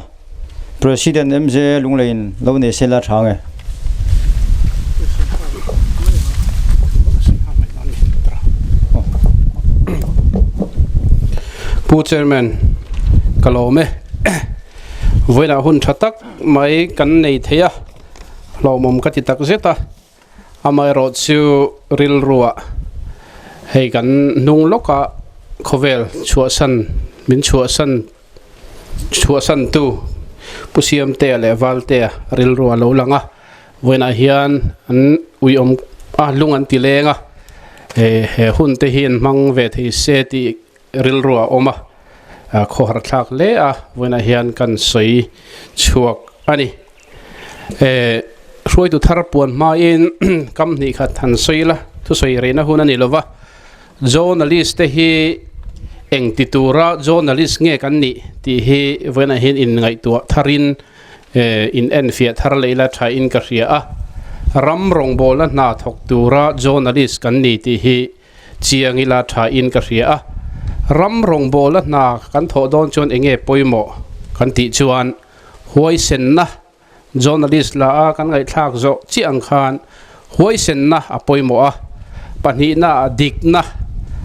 President MJA Lungleiin lo nei sela tha nge. Pu Chairman, ka lawm e. Vawiinah hun tha tak mai kan nei thei a, hlawhmawm ka ti tak zet a. Amaherawh chu rilruah hei kan hnung lawka khawvel chhuahsan min chhuahsan chhuahsantu Pu Siamtea leh Valtea rilru a lo lang a, vawiinah hian an uiawm a lung an ti leng a, he hun te hi an hmang ve thei se tih. rilru a awm a, khawhar thlak hle a, vawiinah hian kan sawi chhuak a ni. Eh hruaitu thar puan hmain kam hnih khat han sawi ila, thusawi reina hun a ni lova, journalist te hi eng ti tura journalist nge kan nih tih hi vawiinah hian inngaihtuah tharin eh in enfiah thar leh ila thain ka hria a, ram rawngbawlna hna thawk tura journalist kan ni tih hi Chiang ila tha in ka hria a, ram rawngbawla hna kan thawh dawn chuan enge pawimawh kan tih chuan huaisenna journalist la a kan ngaihthlak zawh chiah ang khan huaisenna a pawimawh a, pahnihna ah dikna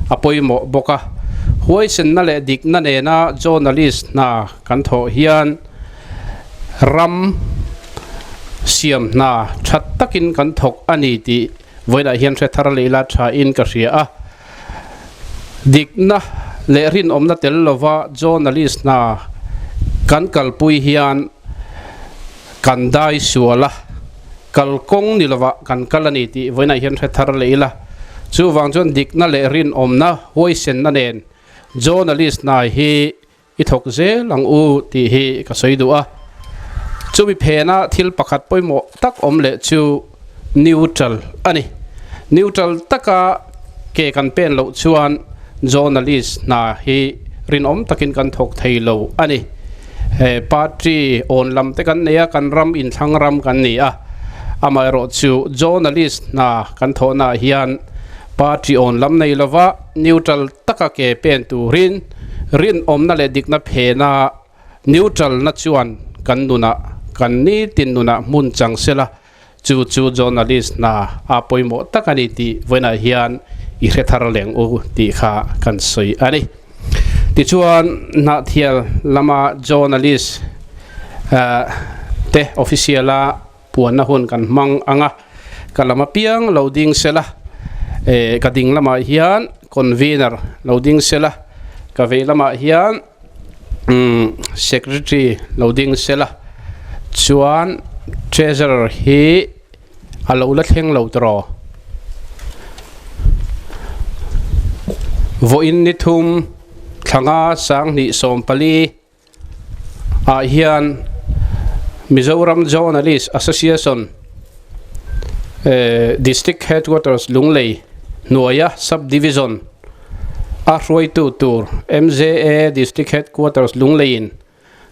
a pawimawh bawk a, huaisenna leh dikna nena journalist hna kan thawh hian ram siam hna tha takin kan thawk a ni tih Vawiinah hian hre thar leh ila tha in ka hria a, dikna leh rinawmna tel lova journalist hna kan kalpui hian kan dai sual a, kalkawng ni lovah kan kal a ni tih vawiinah hian hre thar leh ila. Chuvang chuan dikna leh rinawmna huaisenna nen journalist hna hi I thawk zel ang u tih hi ka sawi duh a. Chumi phena thil pakhat pawimawh tak awm leh chu neutral a ni. Neutral taka ke kan pen loh chuan journalist hna hi rinawm takin kan thawk thei lo a ni. He party awn lam te kan nei a, kan ram inthlang ram kan ni a. Amaherawhchu journalist hna kan thawhnaah hian party awn lam nei lova neutral taka ke pen turin rinawmna leh dikna phena neutral na chuan kan nunah kan nitin nunah hmun chang sela chu chu journalist hna a pawimawh tak a ni tih vawiinah hian i hre thar leng u tih kha kan sawi a ni. Tichuan Hnahthial lama journalist te official a Puanna hun kan hmang ang a, ka lam apiang lo ding sela, eh ka ding lamah hian convener lo ding sela, ka vei lamah hian umm secretary lo ding sela, chuan treasurer hi a lo la thleng lo tawh. Vawiin ni thum thlanga sanghnih sawmpali. ah hian Mizoram Journalist Association eh District Headquarters Lunglei hnuaia Sub Division a hruaitu tur MJA District Headquarters Lungleiin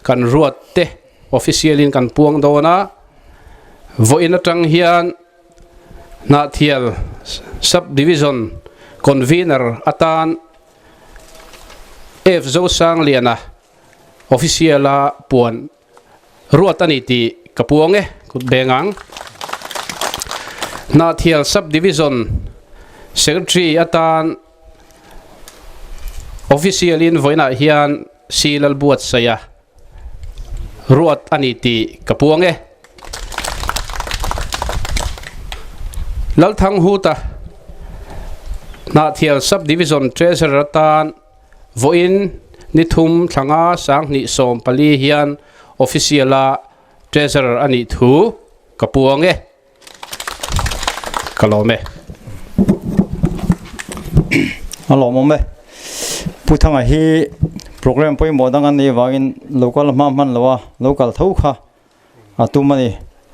kan ruat te official in kan puang dawn a, vawiin atang hian Hnahthial Sub Division Convener atan F Zosangliana official a puan ruat a ni tih ka puang e, kut beng ang. Hnahthial Sub Division Secretary atan official in vawiinah hian C Lalbuatsaia ruat a ni tih ka puang e. Lalthanghuta Hnahthial Sub Division Treasurer atan vawiin ni thum thlanga sanghnih 14 hian official a Treasurer a nih thu ka puang e. Ka lawm e. A lawmawm e. Pu Thanga hi program pawimawh dang an neih avangin local hma hman lo a, local tho kha a tum a ni.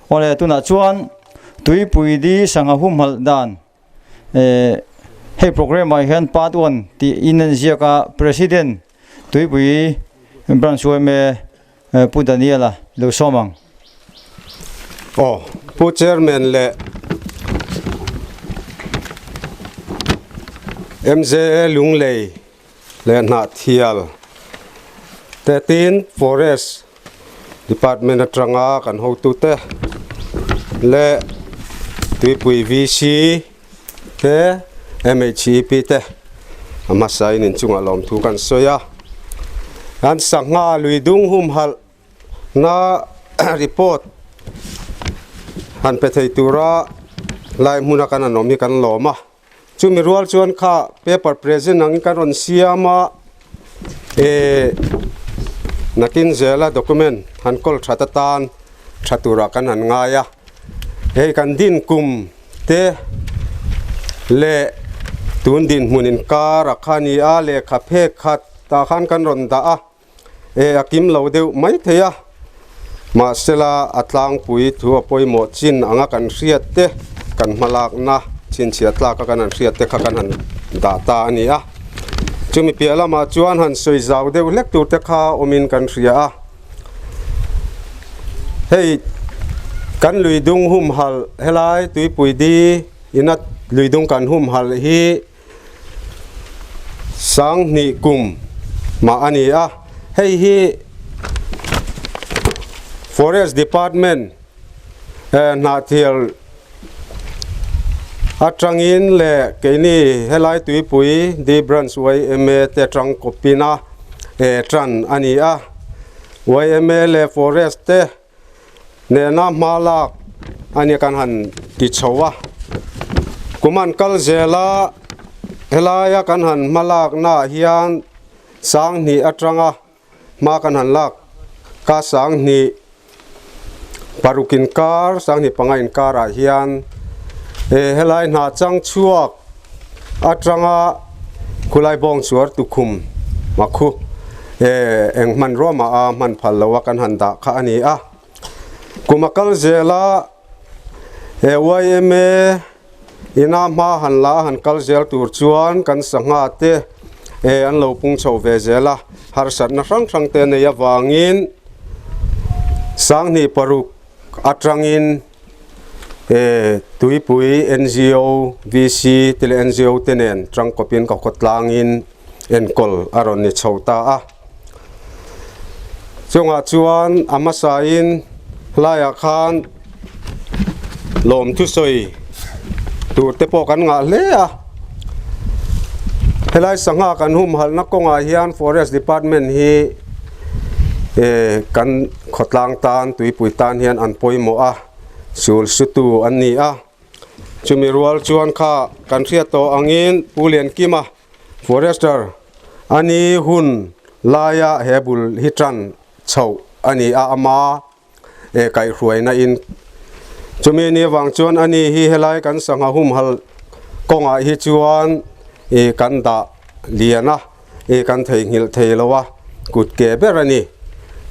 Awle tunah chuan Tuipui di sangha humhalh dan eh hei program ah hian part one tih in an ziak a, President Tuipui Branch yma Pu Daniel-a lo sawm ang. Aw, Pu Chairman leh MJA Lunglei leh Hnahthial te tin Forest Department atanga kan hotute leh Tuipui VC te MHEP te a hmasa in inchungah lawmthu kan sawi a an sangha lui dung humhalh na report han pe thei tura lai hmuna kan han awm hi kan lawm a chumi rual chuan kha paper present ang kan rawn siam a eh nakin zela document han kawl that atan tha turah kan han ngai a hei kan din kum te leh. Tun dinhmun inkar a kha ni a, lehkha phek khat tah khan kan rawn dah a, e a kim lo deuh mai thei a. Mahsela a tlangpui thu a pawimawh chin anga kan hriat te, kan hmalakna chhinchhiah tlaka kan han hriat te kha kan han dah ta a ni a. Chumi piah lamah chuan han sawi zau deuh hlek tur te kha awmin kan hria a. Hei kan lui dung humhalh helai tuipui di ina lui dung kan humhalh hi sanghnih kum mah a ni a hei hi forest department eh hnahthial atangin leh keini helai tuipui di branch yma te atang kawpin a eh tan a ni a yma leh forest te nena hma lak a nia kan han ti chho a kum an kal zel a helaia kan han hma lakna ah hian sanghnih atanga hma kan han lak ka sanghnih paruk inkar sanghnih panga inkar ah hian eh helai hna chang chhuak atanga khulai bawng chuar tukhum a khu eh eng hmanrua mah a hman phal lo a kan han dah kha a ni a kum a kal zel a eh yma ina hma han la a han kal zel tur chuan kan sangha te eh an lo pung chho ve zel a harsatna hrang hrang te nei avangin sanghnih paruk atangin eh tuipui ngo vc te leh ngo te nen tangkawpin ka khawtlangin enkawl a rawn ni chho ta a chungah chuan a hmasain hlaiah khan lawm thusawi tur te pawh kan ngah hle a helai sangha kan humhalhna kawngah hian forest department hi eh kan khawtlang tan tuipui tan hian an pawimawh a sul sutu an ni a chumi rual chuan kha kan hriat tawh angin Pu Liankima Forester a ni hun laia he bul hi tan chhoh a ni a ama eh kaihhruaina in chumi ni avang chuan a ni hi helai kan sangha humhal kawngah hi chuan ih kan dah lian a ih kan theihnghilh thei lo a kut ke ber a ni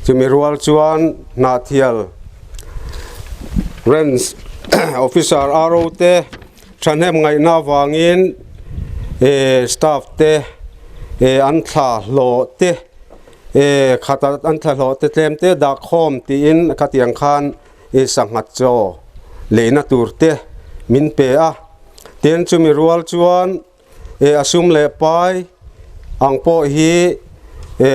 chumi rual chuan hnahthial range officer ro te thahnem ngaihna avangin eh staff te eh an thla hlawh te. E khata an thlahlawh te tlem te dah khawm tiin khatiang khan i sangha chaw leina tur te min pe a tin chumi rual chuan e a sum leh pai ang pawh hi e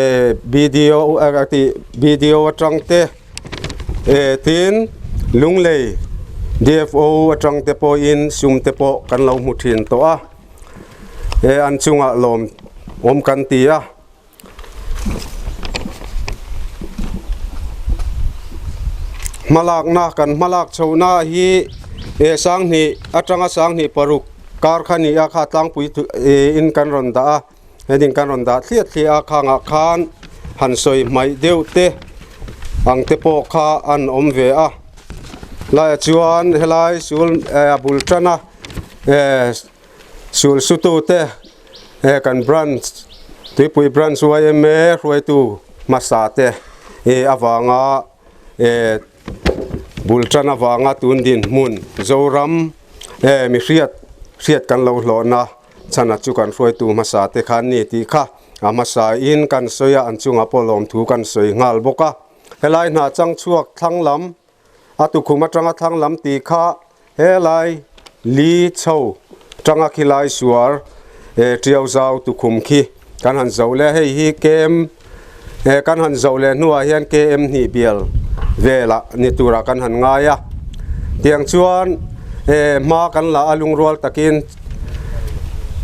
bdo a tih bdo atang te e tin lunglei dfo atang te pawhin sum te pawh kan lo hmu thin tawh a e an chungah lawm awm kan ti a. Hmalakna kan hmalak chhohna hi eh sanghnih atanga sanghnih paruk kar kha ni a kha tlangpui in kan rawn dah a heading kan rawn dah thliah thliah a khangah khan han sawi hmaih deuh te ang te pawh kha an awm ve a laiah chuan helai sul eh a bul tan a eh sul sutu te. He kan branch Tuipui branch yma hruaitu hmasa te eh avanga eh bul tan avanga tun dinhmun Zoram eh mi hriat hriat kan lo hlawhna chhan a chu kan hruaitu hmasa te khan ni tih kha a hmasa in kan sawi a an chungah pawh lawmthu kan sawi nghal bawk a helai hna chang chhuak thlang lam A tukhum atanga thlang lam tih kha helai li chho tanga khi lai suar eh tiau zau tukhum khi kan han zoh leh a hei hi kem eh kan han zoh leh hnuah hian km hnih bial velah ni turah kan han ngai a tiang chuan eh hma kan la a lungrual takin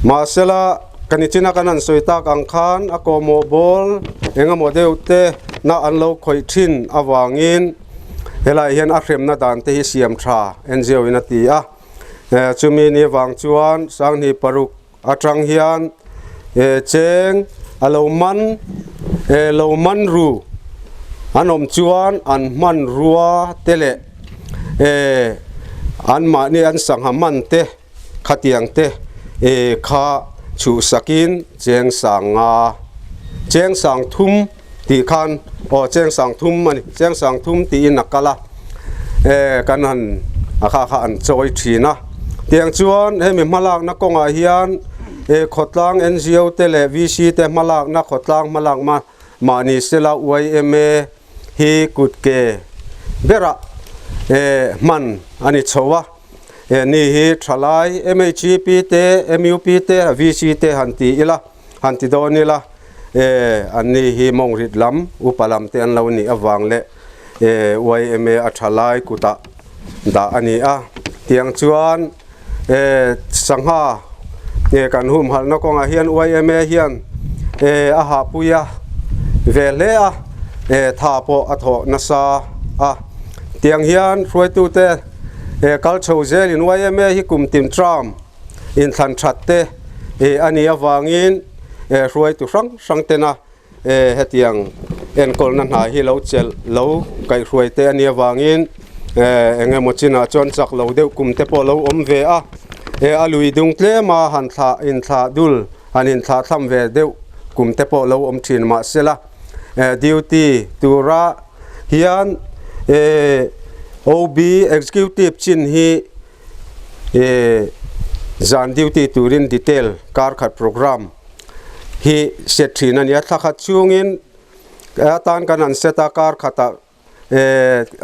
mahsela ka nichina kan han sawi tak ang khan a kawhmawh bawl engemaw deuh te na an lo khawih thin avangin. Helaiah hian a hremna dan te hi siam tha ngo in a ti a eh chumi ni vang chuan sanghnih paruk atang hian eh cheng a lo man eh lo man ru an awm chuan an hmanrua te leh eh an mahni an sangha man te khatiang te. E kha chhuhsakin cheng sang nga, cheng sang thum tih khan aw cheng sang thum a ni, cheng sang thum tiin a kal a, e kan han a kha kha an chawi thin a. Tiang chuan hemi hmalakna kawngah hian e khawtlang NGO te leh VC te hmalakna khawtlang hmalak mahni sela yma hi kut ke berah e hman a ni chho a. He ni hi thalai MHEP te, MUP te, VC te han ti ila, han ti dawn ila, e an ni hi mawngrit lam, upa lam te an lo nih avang leh e yma a thalai kutah dah a ni a. Tiang chuan e sangha e kan humhalhna kawngah hian yma hian e a hahpui a ve hle a, e tha pawh a thawh nasa a. Tiang hian hruaitute. He kal chho zelin yma hi kum tin term inthlan that te a nih avangin hruaitu hrang hrang tena hetiang enkawlna hna hi lo chelh lo kaihhruai te a nih avangin eng emaw chinah chuan chak lo deuh kum te pawh lo awm ve a, a lui dung tlem a han thlah inthlah dul han inthlah thlam ve deuh kum te pawh lo awm thin mahsela duty tura hian OB Executive chin hi zan duty turin detail kar khat program hi set thin a ni a, thla khat chungin atan kan han set a, kar khatah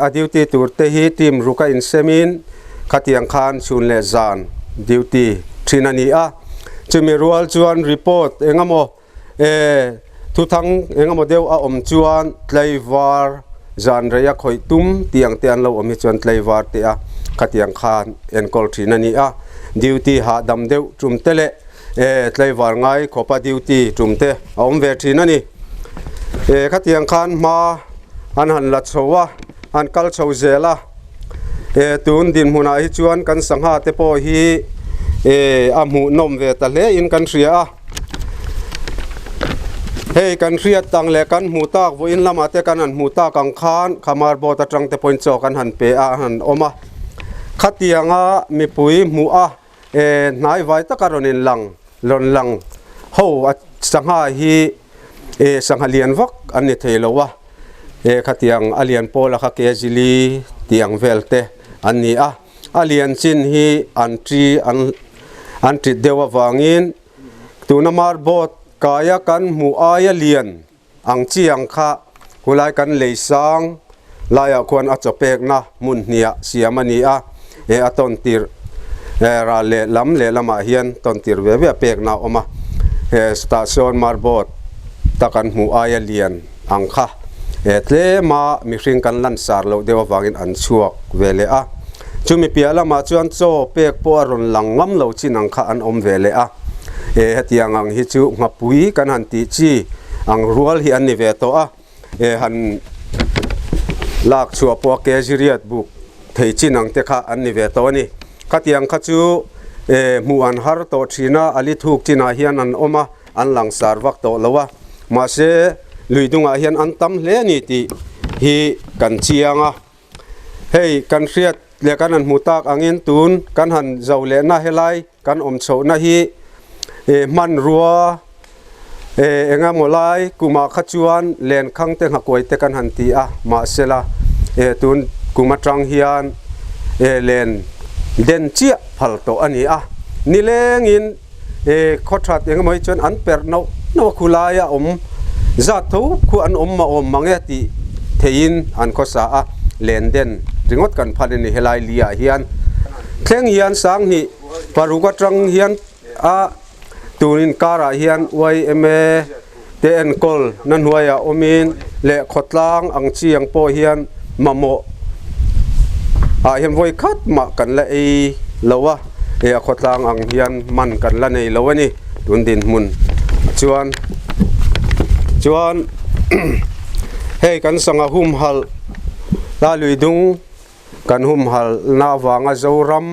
a duty tur te hi team ruk a insemin khatiang khan chhun leh zan duty thin a ni a, chumi rual chuan report engemaw E, thuthang engemaw deuh a awm chuan tlaivar zan rei a khawih tum tih ang te an lo awm hi chuan tlaivar te a khatiang khan enkawl thin a ni a. Duty hahdam deuh tum te leh e tlaivar ngai khawpa duty tum te a awm ve thin a ni. E, khatiang khan hma an han la chho a, an kal chho zel a. E, tun dinhmunah hi chuan kan sangha te pawh hi e a hmuhnawm ve ta hle in kan hria a. Hei kan hriat tang leh kan hmuh tak vawiin lamah te kan han hmuh tak ang khan Khamar boat atang te pawhin chaw kan han pe a an han awm a. Khatianga mipui hmuh a e hnai vai taka rawn in lang rawn lang ho a sangha hi e sangha lian vak an ni thei lo a. E khatiang a lian pawla kha kezili tiang vel te an ni a. A lian chin hi an ṭi an an ṭit deuh avangin tuna marbawt kaia kan hmuh aia lian ang chi ang kha khulai kan lei sang laiah khuan a chaw pekna hmun hniah siam a ni a, he a tawn tirh ral leh lam leh lamah hian tawn tirh ve ve a pekna a awm a, he tah sawn marbawt ta kan hmuh aia lian ang kha he tlema mihring kan lansar loh deuh avangin an chhuak ve leh a, chumi piah lamah chuan chaw pek pawh a rawn lang ngam lo chin ang kha an awm ve leh a, he hetiang ang hi chu nghapui kan han tih chi ang rual hi an ni ve tawh a, he han lak chhuah pawh a ke ziriat buk thei chin ang te kha an ni ve tawh a ni. Khatiang kha chu hmuh an har tawh thin a, a li thuk chinah hian an awm a. An langsar vak tawh lo a, mahse lui dungah hian an tam hle a ni tih hi kan chiang a. Hei kan hriat leh kan han hmu tak angin tun kan han zo lehna helai kan awm chhohna hi hmanrua engemaw lai kumah kha chuan lenkhang te nghakuai te kan han ti a, mahsela tun kum atang hian len den chiah phal tawh a ni a, nilengin E khaw that eng emaw hi chuan an perh noh noh a khu laia awm zat tho khu an awm mah awm mang e tih theihin an khawsa a, len den ringawt kan phan a ni helai li ah hian thleng hian sanghnih paruk atang hian a tun inkarah hian yma te enkawl na hnuaiah awmin leh khawtlang ang chi ang pawh hian mamawh ah hian vawi khat mah kan la ei lo a, he a khawtlang ang hian man kan la nei lo a ni tun dinhmun chuan chuan hei kan sangha humhalh la lui dung kan humhalh na avanga Zoram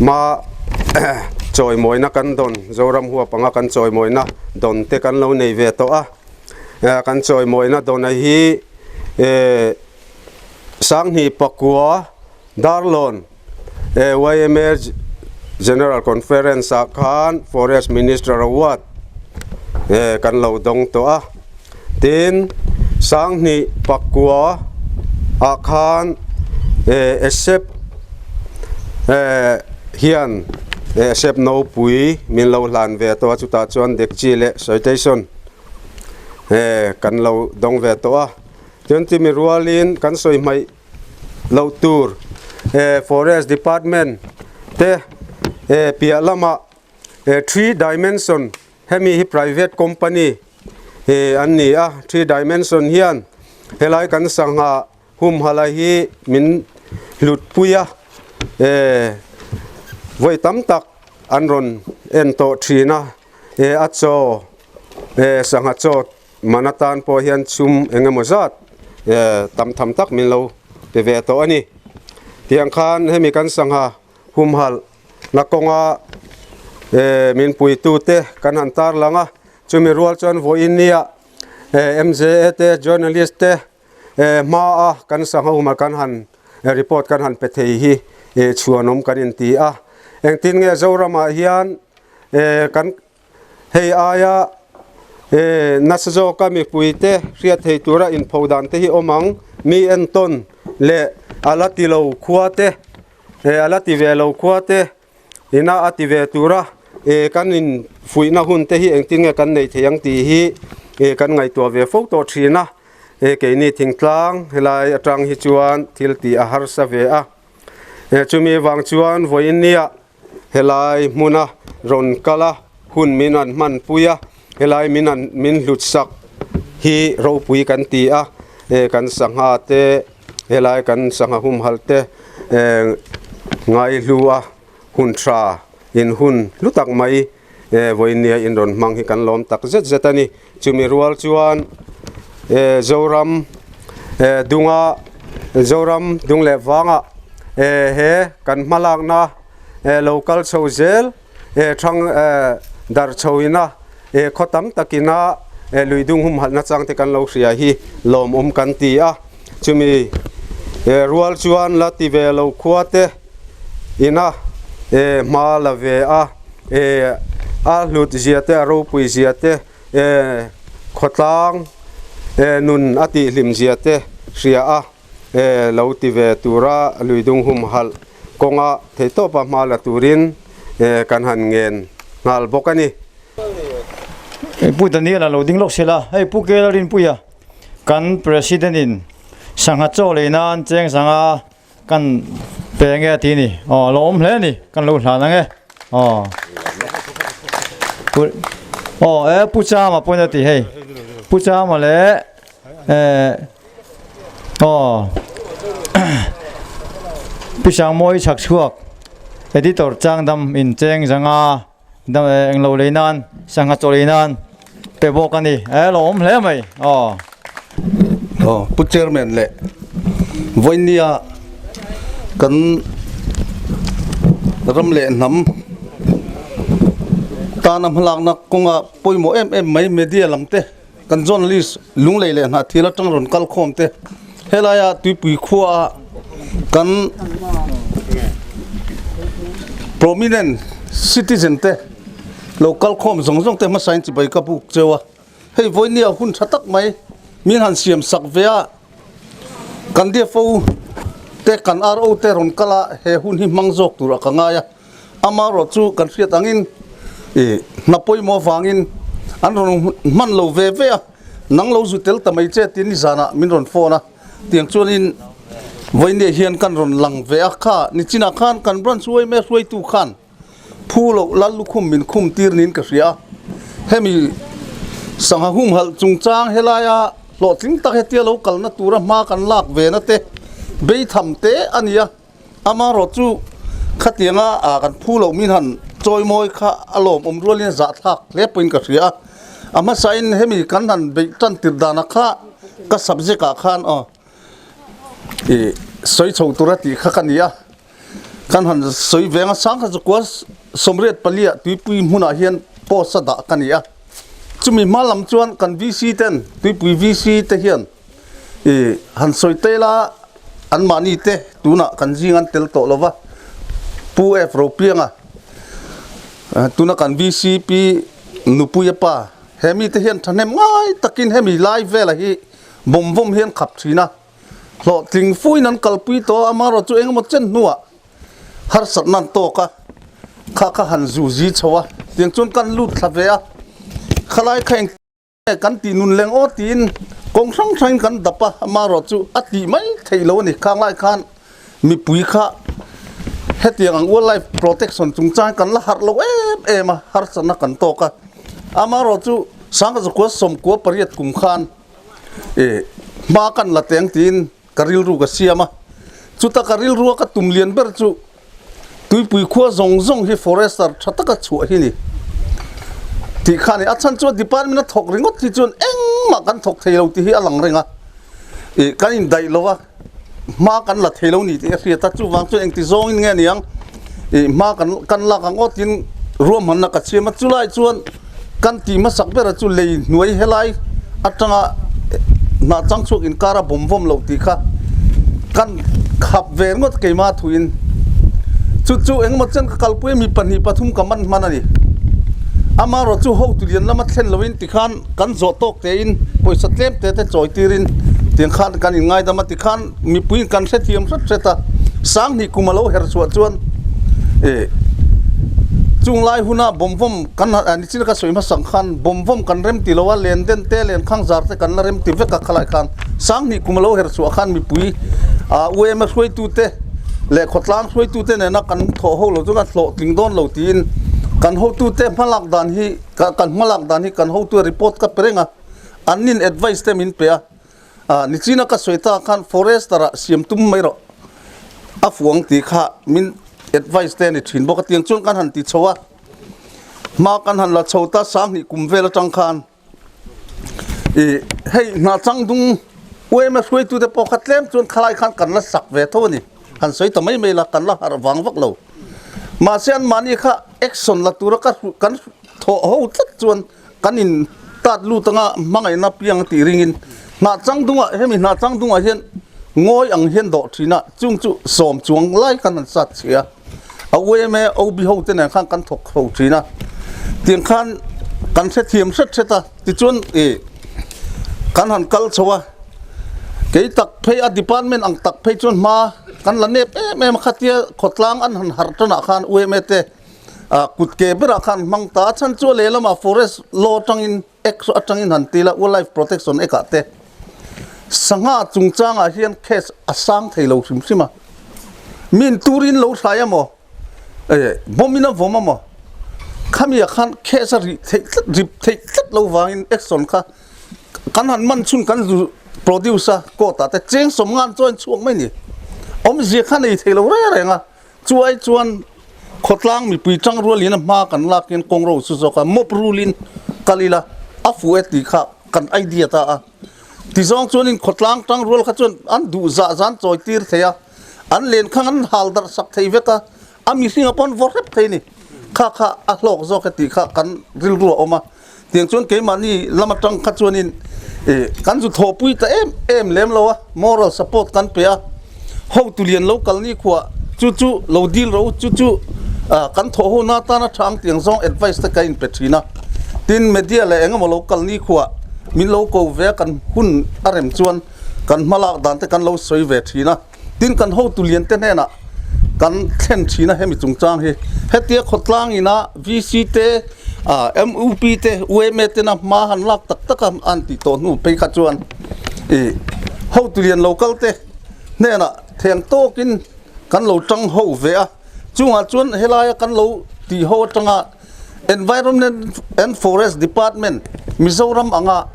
Ma chawimawina kan dawn, Zoram huap anga kan chawimawina dawn te kan lo nei ve tawh a. Kan chawimawina dawn a hi Sanghnih Pakua Darlawn yma General Conference ah khan Forest Minister Award kan lo dawng tawh a. Tin, Sanghnih pakua ah khan Esep hian Esep nopui min lo hlan ve tawh a, chutah chuan Dekchi leh Citation kan lo dawng ve tawh a. Chuan chumi rualin kan sawi hmaih loh tur Forest Department te piah lamah Three Dimension hemi hi private company an ni a, Three Dimension hian helai kan sangha humhala hi min hlut pui a, vawi tam tak an rawn en tawh thin a, a chaw sangha chaw Man atan pawh hian chhum eng emaw zat tam tham tak min lo pe ve tawh a ni. Tiang khan hemi kan sangha humhalh na kawnga min puitute kan han tarlang a, chumi rual chuan vawiin nia MJA te journalist te hmaa kan sangha humhalh kan han report kan han pe thei hi chhuanawm kan inti a. Engtin nge Zoramah hian kan Hei aia nasa zawka mipuite hriat thei tura inpho dan te hi awm ang. Mi entawn leh a la ti lo khua te, a la ti ve lo khua te ina a ti ve tura kan infuihna hun te hi engtin nge kan neih theih ang tih hi kan ngaihtuah ve fo tawh thin a. Keini thingtlang helai atang hi chuan thil tih a harsa ve a. Chumi vang chuan vawiin nia Helai hmuna rawn kal a, hun min an hmanpui a, helai min an min hlut sak hi ropui kan ti a, kan sangha te helai kan sangha humhalh te ngaihlu a hun tha in hun hlu tak mai vawinia in rawn hmang hi kan lawm tak zet zet a ni. Chumi rual chuan Zoram dunga Zoram dung leh vangah he kan hmalakna lo kal chho zel thang darh chho ina khaw tam takina lui dung humhalhna chang te kan lo hria hi lawmawm kan ti a. Chumi rual chuan la ti ve lo khua te ina hma la ve a, a hlut zia te a ropui zia te khawtlang nun a tihhlim zia te hria a, lo ti ve tura luidung humhalh kawnga theihtawpa hma la turin kan han ngen nghal bawk a ni. Pu Daniel a lo ding lawk sela, hei Pu Kela Rinpuia kan President in sangha chaw lei nan cheng sangha kan pe nge ti ni aw lo awm hle ni kan lo hlan ang e aw pu aw e pu chama pawhin a ti hei pu chama leh eh aw pi sangmawi chhak chhuak editor changdam in cheng zanga dam eng lo lei nan sangha chaw lei nan pe bawk a ni e lo awm hle mai aw. Aw Pu Chairman leh vawinia kan ram leh hnam tana hmalakna kawnga pawimawh em em mai media lam te kan journalist lunglei leh hnah thil atang rawn kal khawm te helaia tuipui khua kan prominent citizen te lo kal khawm zawng zawng te hmasa in chibai ka buk cheu a hei vawinia hun tha tak mai min han siam sak ve a kan DFO te kan RO te rawn kal a he hun hi hmang zawk tur a ka ngai a. Amaherawh chu kan hriat angin ih hna pawimawh avangin an rawn hman lo ve ve a, nang lo zu tel ta mai che tiin nizanah min rawn phone a, tiang chuanin vawinia hian kan rawn lang ve a, kha nichinah khan kan branch uaime hruaitu khan phu loh lal lukhum min khum tir niin ka hria a, hemi sangha humhalh chungchang helaia hlawhtling tak hetia lo kalna tura hma kan lak ve na te beitham te a ni a. Amaherawh chu khatianga kan phu loh min han chawi mawi kha a lawmawm rualin a zahthlak hle pawhin ka hria a. A hmasain hemi kan han beih tan tir dana kha ka subject ah khan aw ih sawi chho tura tih kha ka ni a. Kan han sawi veng a sang kha chu kua 84 ah tuipui hmunah hian post a dah ka ni a. Chumi hma lam chuan kan VC ten tuipui VC te hian I han sawi tel a, anmahni te tunah kan zing an tel tawh lo va, Pu F. Ropianga. Tuna kan VCP Nupuia pa he mite hian thahnem ngai takin hemi lai vela hi bawm vawm hian khap thin a, hlawhtling fuin an kalpui tawh a, amaherawh chu engemaw chen hnuah harsatna an tawk a, kha kha han zu zi chho a, tiang chuan kan lut thla ve a, khalai kha eng. Kan tih nun leng aw tiin kawng hrang hrangin kan dap a, amaherawh chu a tih mai theih lo a ni. Khang lai khan mipui kha hetiang ang wildlife protection chungchang kan la harh lo em em a, harsatna kan tawk a. Amaherawh chu Sangkazakua 98 kum khan ih hma kan la teng tiin ka rilru ka siam a, chuta ka rilrua ka tum lian ber chu Tuipui khua zawng zawng hi forester tha taka chhuah hi ni tih kha a ni. A chhan chuan department a thawk ringawt hi chuan engmah kan thawk thei lo tih hi a lang reng a, ih kan indaih lo a, hma kan la thei lo ni tih a hriat a, chuvang chuan engti zawngin nge niang ih hma kan kan lak ang aw tiin ruahmanna ka chhiam a, chulai chuan kan tih hmasak berah chu lei hnuai helai atanga hnah chang chhuak inkar a bawm vawm loh tih kha kan khap ve ringawt keimah thuin chu chu engemaw chen ka kalpui a mi pahnih pathum ka man hman a ni. Amaherawh chu hotu lian lama thlen loin tikhan kan zawh tawk tein pawisa tlem te te chawi tirin tiang khan kan inngaidam a tikhan mipuiin kan hrethiam hret hret a, Sanghnih kum a lo her chhuah chuan ih chung lai huna bawmvawm kan nichin ka sawi hmasang khan bawmvawm kan rem ti lo a, len den te len khang zar te kan la rem ti vek a khalai khan Sanghnih kum a lo her chhuah khan mipui ah UMA hruaitu te leh khawtlang hruaitu te nena kan thawh ho lo chu kan hlawhtling dawn lo tiin kan hotu te hmalak dan hi kan hmalak dan hi kan hotu report ka pe reng a, an nin advice te min pe a. Ah, nichina ka sawi ta khan forester ah siam tum mai rawh a fuang tih kha min advice te a ni thin bawk a, tiang chuan kan han ti chho a, hma kan han la chho ta sanghnih kum vel atang khan ih hei hna chang dung UMA hruaitute pawh kha tlem chuan khalai khan kan la sak ve tho a ni, han sawi ta mai mai la kan la harh vang vak lo mahse anmahni kha action la tura ka kan thawh ho tlat chuan Kan in tat lut anga hmangaihna piang tih ringin hnah chang dungah hemi hnah chang dungah hian ngawi ang hian dawh thin a, chung chu sawm chuang lai khan an sat chhe a, a UMA OB ho te nen khan kan thawk ho thin a, tiang khan kan hrethiam hret hret a, tichuan ih kan han kal chho a, kei tak phei a department ang tak phei chuan hma kan la nep em em a, khatia khawtlang an han harh tanah khan UMA te. Ah kut ke berah khan hmang ta a chhan chu a lehlamah forest law atangin act atangin han ti la wildlife protection act ah te sangha chungchangah hian case a sang thei lo hrim hrim a min turin lo hrai emaw eh bomb in a vawm emaw khami ah khan case a rih theih tlat rip theih tlat lo vangin action kha kan han man chhun kan zu produce a court ah te cheng sawm ngan chuan chhuak mai ni awmzia kha nei thei lo reng reng a. Chuai chuan khawtlang mipui tang rualin a hma kan lakin kawng ro chu zawk a, mop rulin kal ila a fuh e tih kha kan idea ta a. Tizawng chuanin khawtlang tang rual kha chuan an duh zah zan chawi tir thei a, an len khang an hal darh sak thei vek a, a mihringa pawh an vawr hrep thei a ni. Kha kha a hlawk zawk e tih kha kan rilru a awm a. Tiang chuan keimahni lam atang kha chuanin ih kan zu thawhpui ta em em lem lo a, moral support kan pe a, hotu lian lo kal ni khuah chu chu lo deal ro chu chu ah kan thawh ho na atana tha ang tiang zawng advice te ka inpe thin a, tin media leh engemaw lo kal ni khuah min lo ko ve a kan hun a rem chuan kan hmalak dan te kan lo sawi ve thin a. Tin kan hotu lian te hnenah kan thlen thin a hemi chungchang hi hetia khawtlang ina VC te MUP te UMA tena hma han lak tak tak a an tih tawh hnu phei kha chuan ih hotu lian local te hnenah theng tawkin kan lo tang ho ve a chungah chuan helaia kan lo tih ho atanga Environment and Forest Department Mizoram anga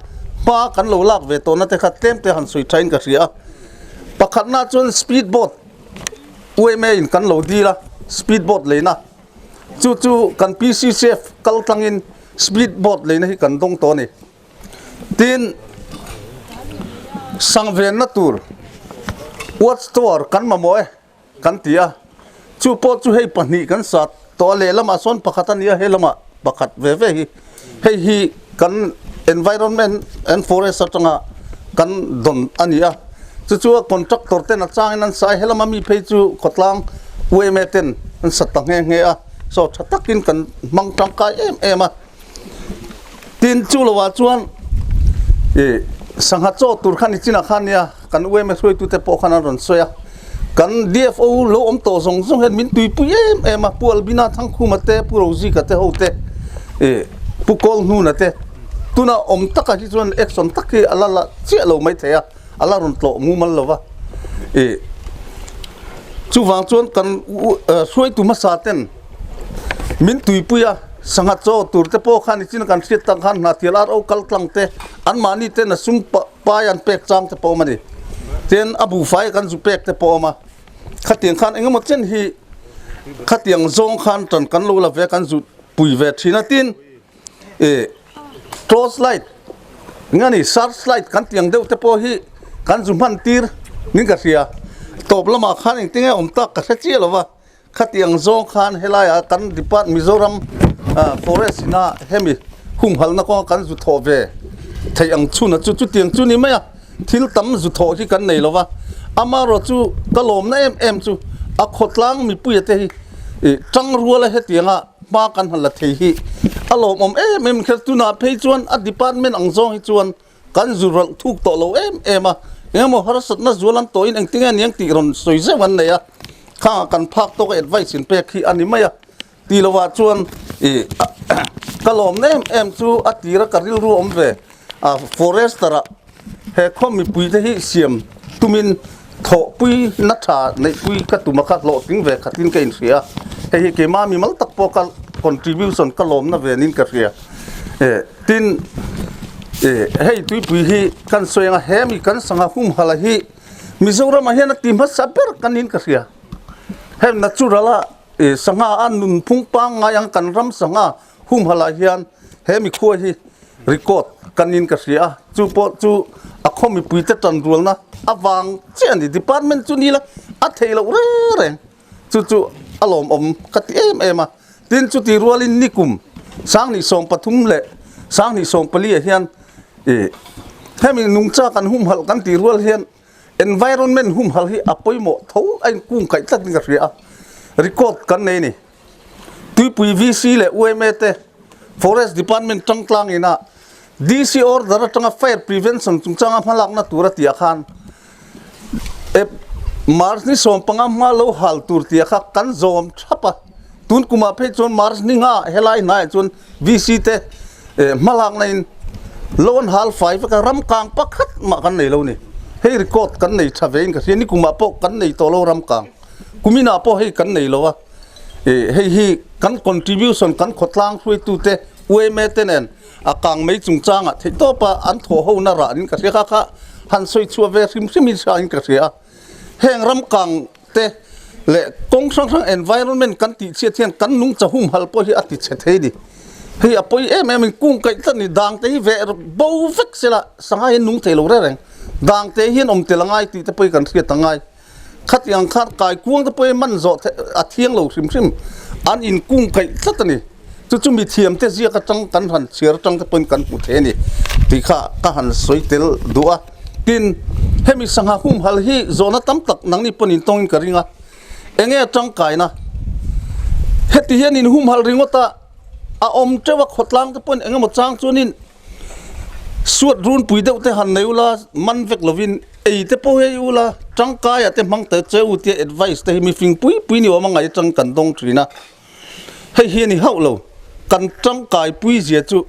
hma kan lo lak ve tawhna te kha tlem te han sawi thain ka hria a. Pakhatna chuan speed boat UMA in kan lo dil a, speed boat leina. Chu chu kan PCCF kal tlangin speed boat leina hi kan dawng tawh a ni. Tin, sangvenna tur watch tower kan mamawh e. Kan ti a, chu pawh chu hei pahnih kan sat tawh a, lehlamah sawn pakhat a ni a, helamah pakhat ve ve hi hei hi kan environment and forest atanga kan dawn a ni a, chu chu a contractor ten a changin an sa a, helama mi phei chu khawtlang UMA ten an sat ta nghe nghe a. Chaw tha takin kan hmang tangkai em em a. Tin chu lovah chuan ih sangha chaw tur khan i chinah khan nia kan UMA hruaitute pawh khan an rawn sawi a. Kan DFO lo awm tawh zawng zawng hian min tuipui em em a, Pu Albina Thangkhuma te, Pu Rozika te ho te, ih Pu Kawlhnuna te tuna awm takah hi chuan action tak hi a la la chiah lo maithei a. A la rawn tlawh mumal lo va, ih chuvang chuan kan hruaitu hmasa ten min tuipui a, sangha chaw tur te pawh khan nichin kan hriat tak khan Hnathial RO kal tlang te anmahni ten a sum pai an pek chang te pawh a awm a ni. Tin a buhfai kan zu pek te pawh a awm a, khatiang khan engemaw chen hi khatiang zawng khan tan kan lo la ve a, kan zu pui ve thin a, tin ih torch light nge ni search light kan tih ang deuh te pawh hi kan zu hman tir nin ka hria tawp lamah khan engtin nge awm tak ka hre chiah lo va khatiang zawng khan helaiah kan depart Mizoram ah forest ina hemi humhalna kawnga kan zu thawh ve theih ang chhun a chu chutiang chu ni mai a thil tam zu thawh hi kan nei lo va amaherawh chu ka lawmna em em chu a khawtlang mipuia te hi ih tang ruala hetianga. Hma kan han la thei hi a lawmawm em em kher tunah phei chuan a department ang zawng hi chuan kan zu ralh thuk tawh lo em em a, engemaw harsatna zual an tawhin engtinge aniang tih rawn sawi zeuh an nei a, khangah kan phak tawk a advice in pek hi a ni mai a ti lovah chuan ih ka lawmna em em chu a tira ka rilru awm ve a forester ah He khaw mipuite hi siam tumin thawhpui na tha neihpui ka tum a kha hlawhtling ve khatin ka inhria. Hei hi keimah mimal tak pawh ka contribution ka lawmna venin ka hria. Tin, hei tuipui hi kan sawi anga he mi kan sangha humhala hi Mizoramah hian a ti hmasa ber ka niin ka hria. Heng natural a sangha a nunphung pangngai ang kan ram sangha Humhalh ah hian he mikhua hi record kan in ka hria a, chu pawh chu a khaw mipui te tan rualna avang chiah a ni. Department chu ni la a theih loh reng reng, chu chu a lawmawm ka ti em em a. Tin chuti rualin nikum 2013 leh 2014 ah hian ih hemi nungcha kan humhalh kan tih rual hian environment humhalh hi a pawimawh tho a inkung kaih tlatin ka hria a, record kan nei a ni. Tuipui VC leh yma te Forest Department tangtlang ina DC order atanga fire prevention chungchanga hmalakna tur a tih ah khan Ep March ni 15 hma lo hal tur tih ah kha kan zawm thap a, tun kumah phei chuan March ni nga helai hnaiah chuan VC te hmalakna in lo an hal fai vek a, ram kang pakhat mah kan nei lo ni. Hei record kan nei tha ve in ka hria, ni kumah pawh kan nei tawh lo ram kang, kuminah pawh hei kan nei lo a. Hei hi kan contribution kan khawtlang hruaitute yma te nen a kang mai chungchangah theihtawpa an thawh ho na rah in ka hria kha kha han sawi chhuah ve hrim hrim in hria in ka hria a. Heng ram kang te leh kawng hrang hrang environment kan tih chhiat hian kan nungcha humhal pawh hi a ti chhe thei a ni. Hei a pawi em em in kung kaih tlat a ni dang te hi veh bo vek sela sangha hian nung thei lo reng reng dang te hian awm tel a ngai tih te pawh hi kan hriat a ngai. Khatiang khan kaikuang te pawh hi man zawh theih a thiang lo hrim hrim an inkung kaih tlat a ni. Chu chu mithiam te ziak atang kan han chhiar atang te pawhin kan hmu thei a ni tih kha ka han sawi tel duh a. Tin, hemi sangha humhal hi zawhna tam tak nangni pawn intawngin ka ring a, enge a tangkaina? Heti hian inhumhal ringawt a, a awm teuh a khawtlang te pawhin engemaw chang chuanin Suat runpui deuh te han nei ula, man vek lovin ei te pawh hei ula, tangkaia te hmang ta che u tia advice te hi mi fing pui pui ni awm a ngaih atang kan dawng thin a. Hei hi a ni hauh lo, kan tangkai pui zia chu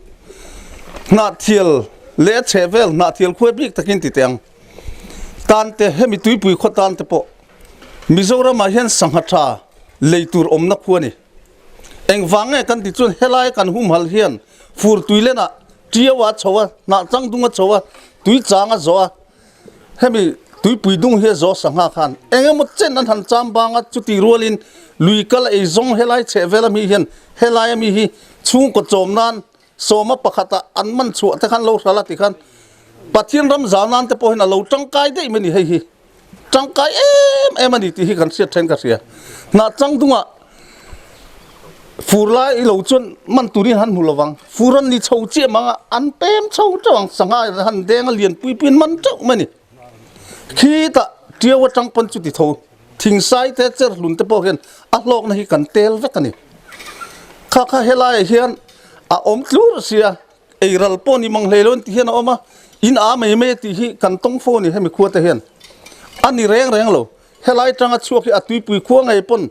Hnahthial leh a chheh vel Hnahthial khuai bik takin ti teh ang. Tan te, hemi tuipui khaw tan te pawh Mizoramah hian sangha tha lei tur awmna khu a ni. Engvang nge kan ti chuan helai kan humhal hian fur tui lenah ṭiau a chho a, hnah chang dung a chho a, tui chang a zawh a, hemi tuipui dung hi a zawh sangha khan eng emaw chen an han cham bang a, chuti rualin lui kal ei zawng helai chheh vel ami hian helai ami hi chhungkaw chawm nan sawma pakhata an man chhuah te khan lo hral a ti khan Pathian ram zau nan te pawh hian a lo tangkai daih mai a ni hei hi. Tangkai em em a ni tih hi kan hriat then ka hria. Hnah chang dungah fur lai i lo chuan man turin han hmu lovang. Fur an ni chho chiah mang a, an pem chho teuh ang. Sangha han deng a lian pui puiin man teuh mai a ni. Khitah tiau atang pawn chuti tho. Thingsai te cherhlun te pawh hian a hlawkna hi kan tel vek a ni. Kha kha helaiah hian a awm tlur sia, ei ral pawh ni mang hlei lo tih hian a awm a, in a mai mai tih hi kan tawng fo a ni hemi khua te hian. A ni reng reng lo, helai tanga chhuak hi a tuipui khua ngei pawn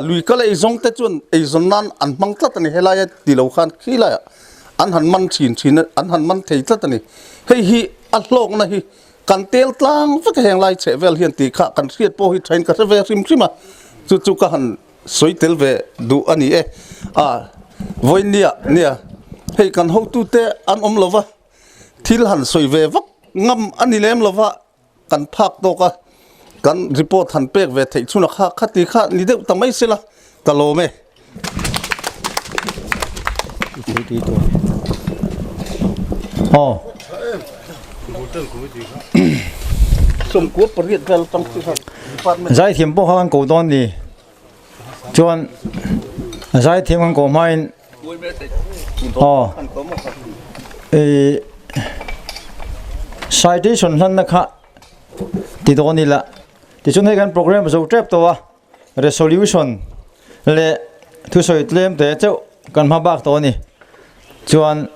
lui kal ei zawng te chuan ei zawn nan an hmang tlat a ni helaia ti lo khan khi laiah an han man thin thin a, an han man thei tlat a ni. Hei hi a hlawkna hi kan tel tlang vek a heng lai chheh vel hian tih kha kan hriat pawh hi thain ka hre ve hrim hrim a, chu chu ka han sawi tel ve duh a ni e. A vawinia nia hei kan hotute an awm lo va, thil han sawi ve vak ngam a ni lem lo va, kan phak tawk a, kan report han pek ve theih chhun a kha khati kha ni deuh ta mai sela ka lawm e. Zaithiam pawh kha kan ko dawn ni chuan zaithiam kan ko hmain aw ih citation hlanna kha ti dawn ila tichuan hei kan program zo tep tawh a. Resolution leh thusawi tlem te chauh kan hma bak tawh a ni. Chuan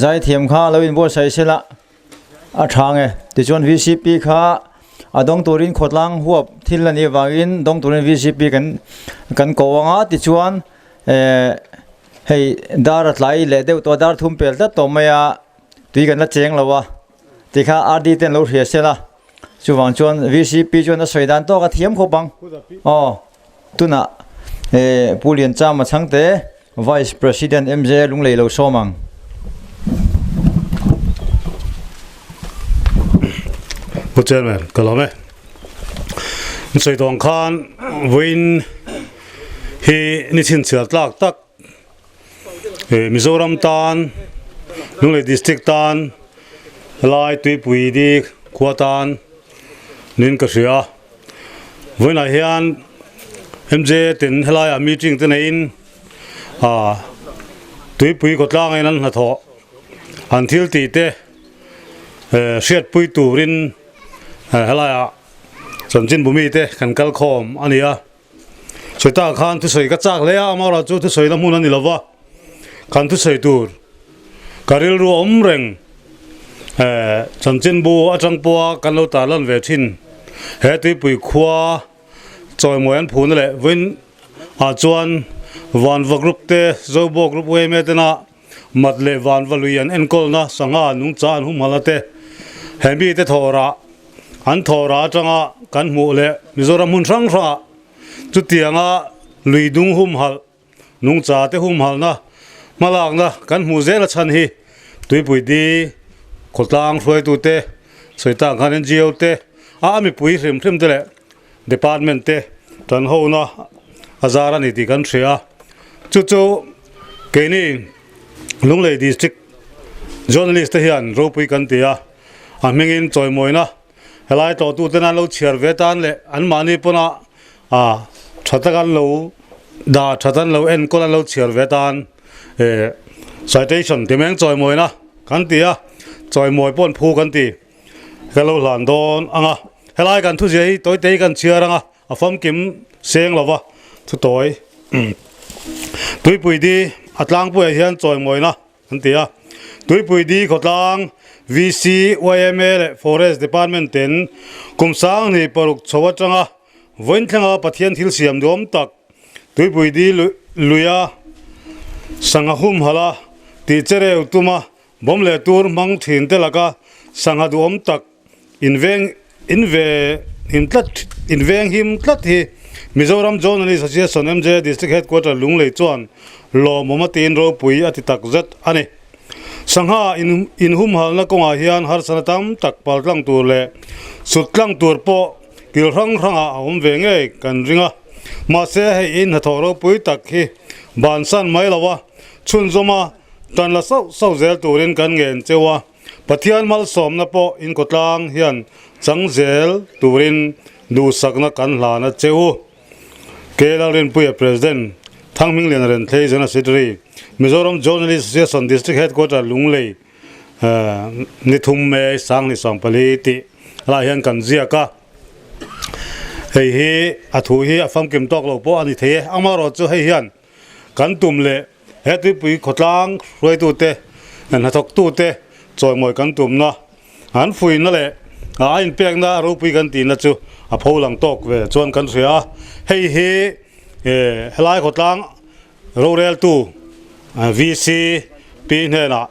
zaithiam kha lo inbuatsaih sela a tha nge. Tichuan VCP kha a dawng turin khawtlang huap thil a nih avangin dawng turin VCP kan kan ko ang a. Tichuan eh hei dar a tlai leh deuh tawh a, dar thum pel tlat tawh mai a, tui kan la cheng lo a. Tikha RD ten lo hria sela. Chuvang chuan VCP chuan a sawi dan tawk a thiam khawp ang. Aw, tunah eh Pu Lianchama chhangte Vice President MJ Lunglei lo sawm ang. Pu Chairman, ka lawm e. An sawi tawh ang khan vawiin hi ni chhinchhiar tlak tak Mizoram tan Lunglei District tan helai tuipui dik khua tan niin ka hria a vawiinah hian MJ ten helaiah meeting te neiin ah tuipui khawtlang in an hnathawh an thil tih te hriatpui turin helaiah chanchinbu mite kan kal khawm a ni a. Chutah khan thusawi ka chak hle a, amaherawh chu thusawi la hmun a ni lo va, kan thusawi tur ka rilru a awm reng. Eh, chanchinbu atang pawha kan lo tarlan ve thin he tuipui khua chawimawi an phuna leh vawiin ah chuan Vanva group te, Zobo group yma tena mat leh Vanva lui an enkawlna sangha nungcha an humhalh te he mite thawhrah An thawhrah atanga kan hmuh leh Mizoram hmun hrang hrangah chutianga lui dung humhalh, nungcha te humhalhna hmalakna kan hmuh zel a chhan hi Tuipui di khawtlang hruaitute, sawitak khan NGO te, a mipui hrim hrim te leh Department te tan hona a zar a ni tih kan hria a. Chu chu keini Lunglei District Journalist te hian ropui kan ti a. A hmingin chawimawina helai tlawhtuten an lo chhiar ve tan leh anmahni pawna a tha tak an lo dah that an lo enkawl an lo chhiar ve tan eh citation ti meng chawimawina kan ti a, chawimawi pawh an phu kan ti ka lo hlan dawn ang a. Helai kan thuzia hi tawite hi kan chhiar ang a, a famkim seng lova thu tawi tuipui di a tlangpuiah hian chawimawina An ti a. Tuipui Di khawtlang VC, yma leh Forest Department ten kum 2006 chho atanga vawiin thlenga Pathian thil siam duam tak Tuipui Di luia sangha humhalh a tih chereu tuma bawm leh tur hmang thin te laka sangha duhawm tak inveng inve him tlat inveng him tlat hi Mizoram Journalist Association MJ District Headquarter Lunglei chuan lawmawm a tiin ropui a ti tak zet a ni. Sangha in inhumhalna kawngah hian harsatna tam tak paltlang tur leh sut tlang tur pawh kil hrang hrangah a awm ve ngei kan ring a. Mahse hei in hnathawh ropui tak hi bansan mai lo a, chhunzawma tan la sauh sauh zel turin kan ngen cheu a. Pathian malsawmna pawh inkawtlang hian chang zel turin duhsakna kan hlan a che u. K. Lalrinpuia President, Thangmingliana Renthlei General Secretary, Mizoram Journalist Association District Headquarter Lunglei ni thum May 2014 tih lah hian kan ziak a. Hei hi a thu hi a famkim tawk lo pawh a ni thei e. Amaherawhchu hei hian. kan tum leh he tuipui khawtlang hruaitute hnathawktute chawimawi kan tumna an fuihna leh a inpekna ropui kan tihna chu a pho lang tawk ve chuan kan hria a, hei hi helai khawtlang roreltu VC pi hnenah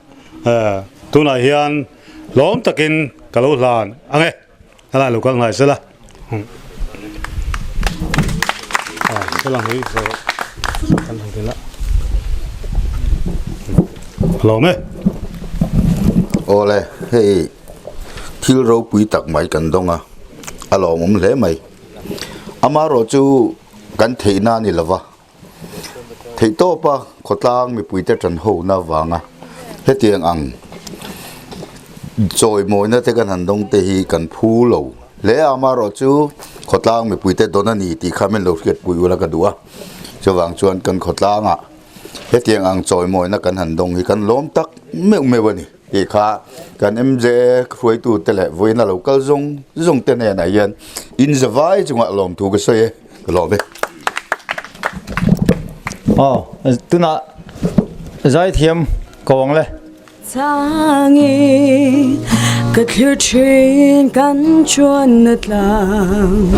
tunah hian hlawm takin ka lo hlan ang e. Helai lo kal ngai sela. Lawm e. Awle, hei thil ropui tak mai kan dawng a, a lawmawm hle mai. Amaherawh chu kan theihna a ni lova, Theihtawpa khawtlang mipuite tan hona avanga hetiang ang chawimawina te kan han dawng te hi kan phu lo hle a, amaherawhchu khawtlang mipuite dawn a ni tih kha min lo hriatpui ula ka duh a, chuvang chuan kan khawtlangah hetiang ang chawimawina kan han dawng hi kan lawm tak meuh meuh a ni tih kha kan MJ hruaitute leh vawiina lo kal zawng zawng te hnenah hian inzavai chungah lawmthu ka sawi e. Ka lawm e. Aw, tunah zaithiam ko ang le. Changin ka thlir thin kan chuan na tlang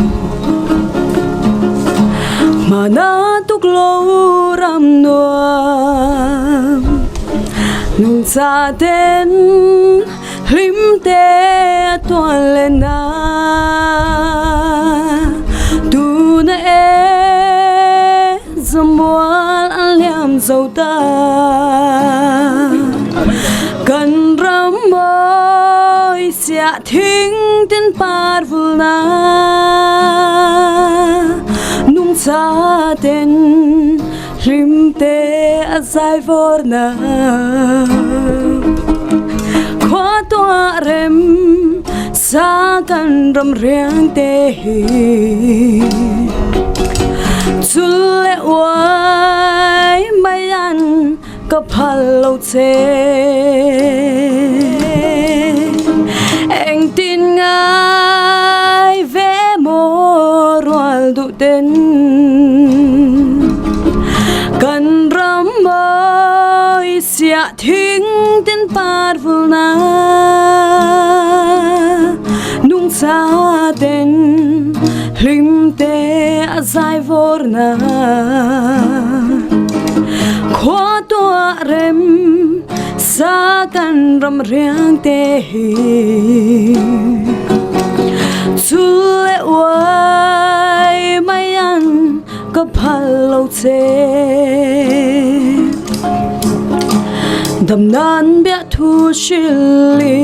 Hmana tuk lo ram nuam Nungcha ten Hlim te a tuan leh na Tuna e zamual an liam zo ta Kan ram mawi siah thing tin par vul na Nungcha ten Hlim te a zai vawr na Khua tuah rem sa kan ram riang te hi Chul le uai mai an ka phal lo che Engtin ngai ve maw rual duh ten Kan ram mawi siah thing tin par vul na Nungcha ten hlim te a zai vawr na Khua tuah rem sa kan ram riang te hi Chul leh uai mai an ka phal lo che Dam nan bia thu hril i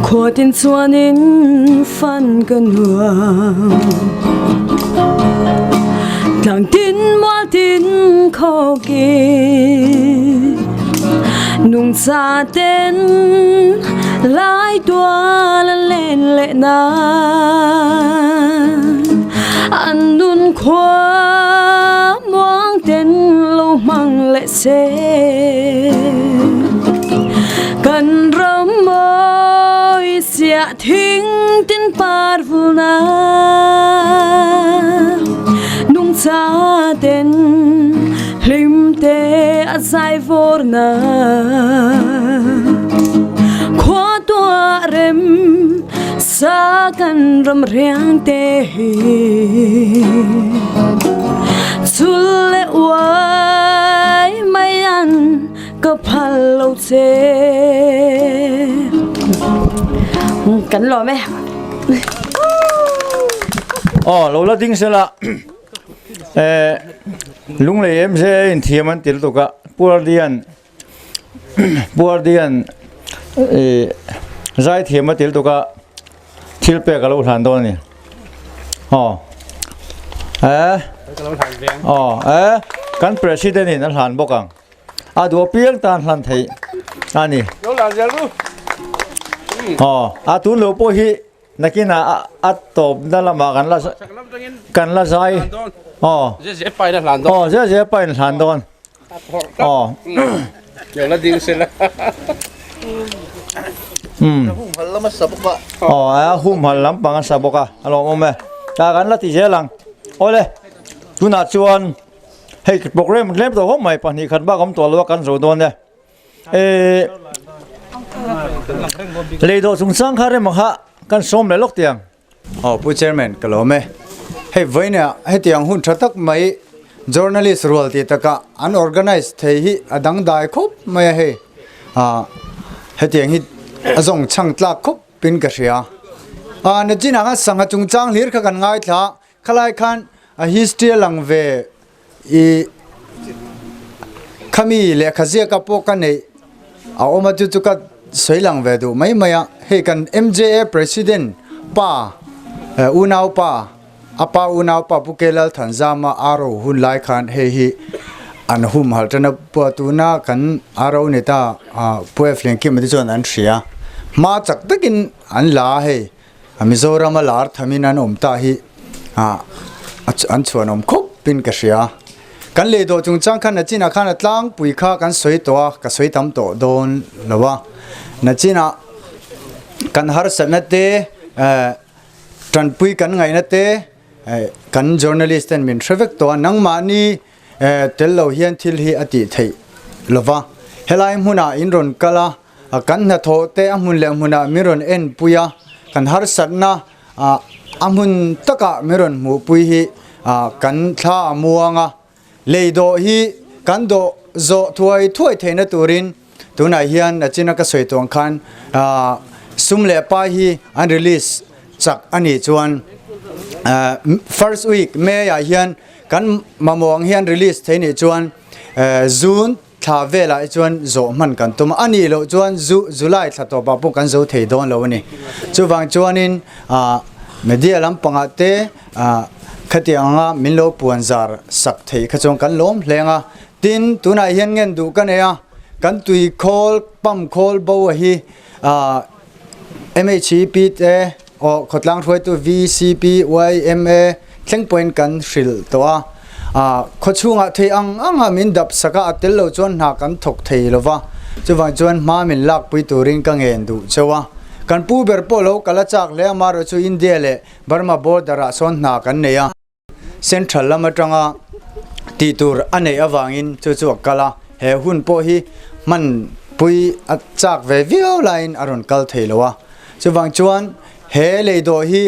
khua tin chuan in fan ka nuam Tlang tin mual tin khawk i Nungcha ten lai tual an len leh na An nun khua muang ten lo hmang leh se Kan ram mawi siah thing tin par vul na Nungcha ten hlim te a zai vawr na Khua tuah rem sa kan ram riang te hi Chul le uai mai an ka phal lo che. Kan lawm e. Aw lo la ding sela eh Lunglei MJ in thiam an til tuk a Puardian Puardian eh zai thiam a til tuk a thil pek a lo hlan dawn a ni. Aw eh aw eh kan president in a hlan bawk ang. A duh apiang tan hlan theih a ni. Aw, a tun lo pawh hi nakinah a a tawpna lamah kan la kan la zai. Aw. Aw, zia zia pain hlan dawn. Aw. Aw, a humhal lampang a sa bawk a, a lawmawm e. Tah kan la ti zel ang. Awle, tunah chuan. Hei program tlem tawh khawp mai pahnih khat bak awm tawh lo a kan zo dawn e. Eh lei dawh chungchang kha rem ang kha kan sawm leh lawk tiang. Aw Pu Chairman ka lawm e. Hei vawiinah hetiang hun tha tak mai journalist rual tih takah an organise thei hi a dangdai khawp mai a hei. Ah hetiang hi a zawng chhang tlak khawp in ka hria. Ah nachinah khan sangha chungchang hlir kha kan ngaithla a, khalai khan a history a lang ve i khami lehkha ziaka pawh ka neih a awm a chu chu ka sawi lang ve duh mai mai a hei kan MJA president pa unau pa a pa unau pa Pu Kelal Thanzama aro hun lai khan hei hi an hum halh tan a pua tuna kan aro ni ta Pu Efleng Kim te chuan an hria hma chak takin an la a hei. Mizoram a lar thamin an awm ta hi an chhuanawm khawp in ka hria. Kan lei dawh chungchang khan nachinah khan a tlangpui kha kan sawi tawh a, ka sawi tam tawh dawn lo a. Nachinah kan harsatna te, tanpui kan ngaihna te kan journalist ten min hre vek tawh a, nangmahni tel lo hian thil hi a tih theih lo va. Helai hmunah in rawn kal a. A kan hnathawh te a hmun leh hmunah min rawn en pui a, kan harsatna a hmun takah min rawn hmuh pui hi kan thla a muang a, lei dawh hi kan dawh zawh thuai thuai theihna turin tunah hian nachina ka sawi tawh ang khan sum leh pai hi an release chak a nih chuan first week May ah hian kan mamawh ang hian release thei nih chuan June Thla velah hi chuan zawh hman kan tum a, a nih loh chuan zu July thla tawpah pawh kan zo thei dawn lo a ni. Chuvang chuanin ah media lampangah te ah khatiang anga min lo puan zar sak theih kha chuan kan lawm hleng a. Tin, tunah hian ngen duh ka nei a, kan tui khawl pump khawl bo a hi ah MHEP te aw khawtlang hruaitu VCP, yma thleng pawhin kan hrilh tawh a, ah khawchhungah thei ang anga min dap sak a, a tel lo chuan hna kan thawk thei lo va, chuvang chuan hma min lakpui turin ka ngen duh cheu a. Kan pu ber pawh lo kal a chak hle a, amaherawh chu India leh Burma border ah sawn hna kan nei a. Central lam atanga tih tur a neih avangin chu chu a kal a, he hun pawh hi hman pui a chak ve viau laiin a rawn kal thei lo a. Chuvang chuan he leidawh hi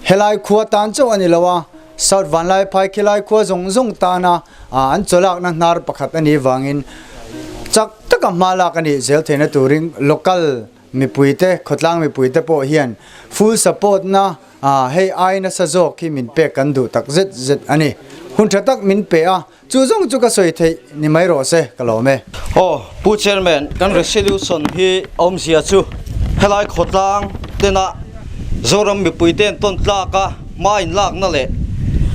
helai khua tan chauh a ni lo a, South Vanlaiphai khilai khua zawng zawng tana an chawlakna hnar pakhat a nih vangin chak taka hma lak a nih zel theihna turin local mipuite, khawtlang mipuite pawh hian full support na A, hei ai nasa zawk hi min pek kan duh tak zet zet a ni. Hun tha tak min pe a, chu zawng chu ka sawi theih ni mai rawh se, ka lawm e. Aw, Pu Chairman, kan resolution hi awmzia chu helai khawtlang tena Zoram mipuite an tawn tlak a, hma inlakna leh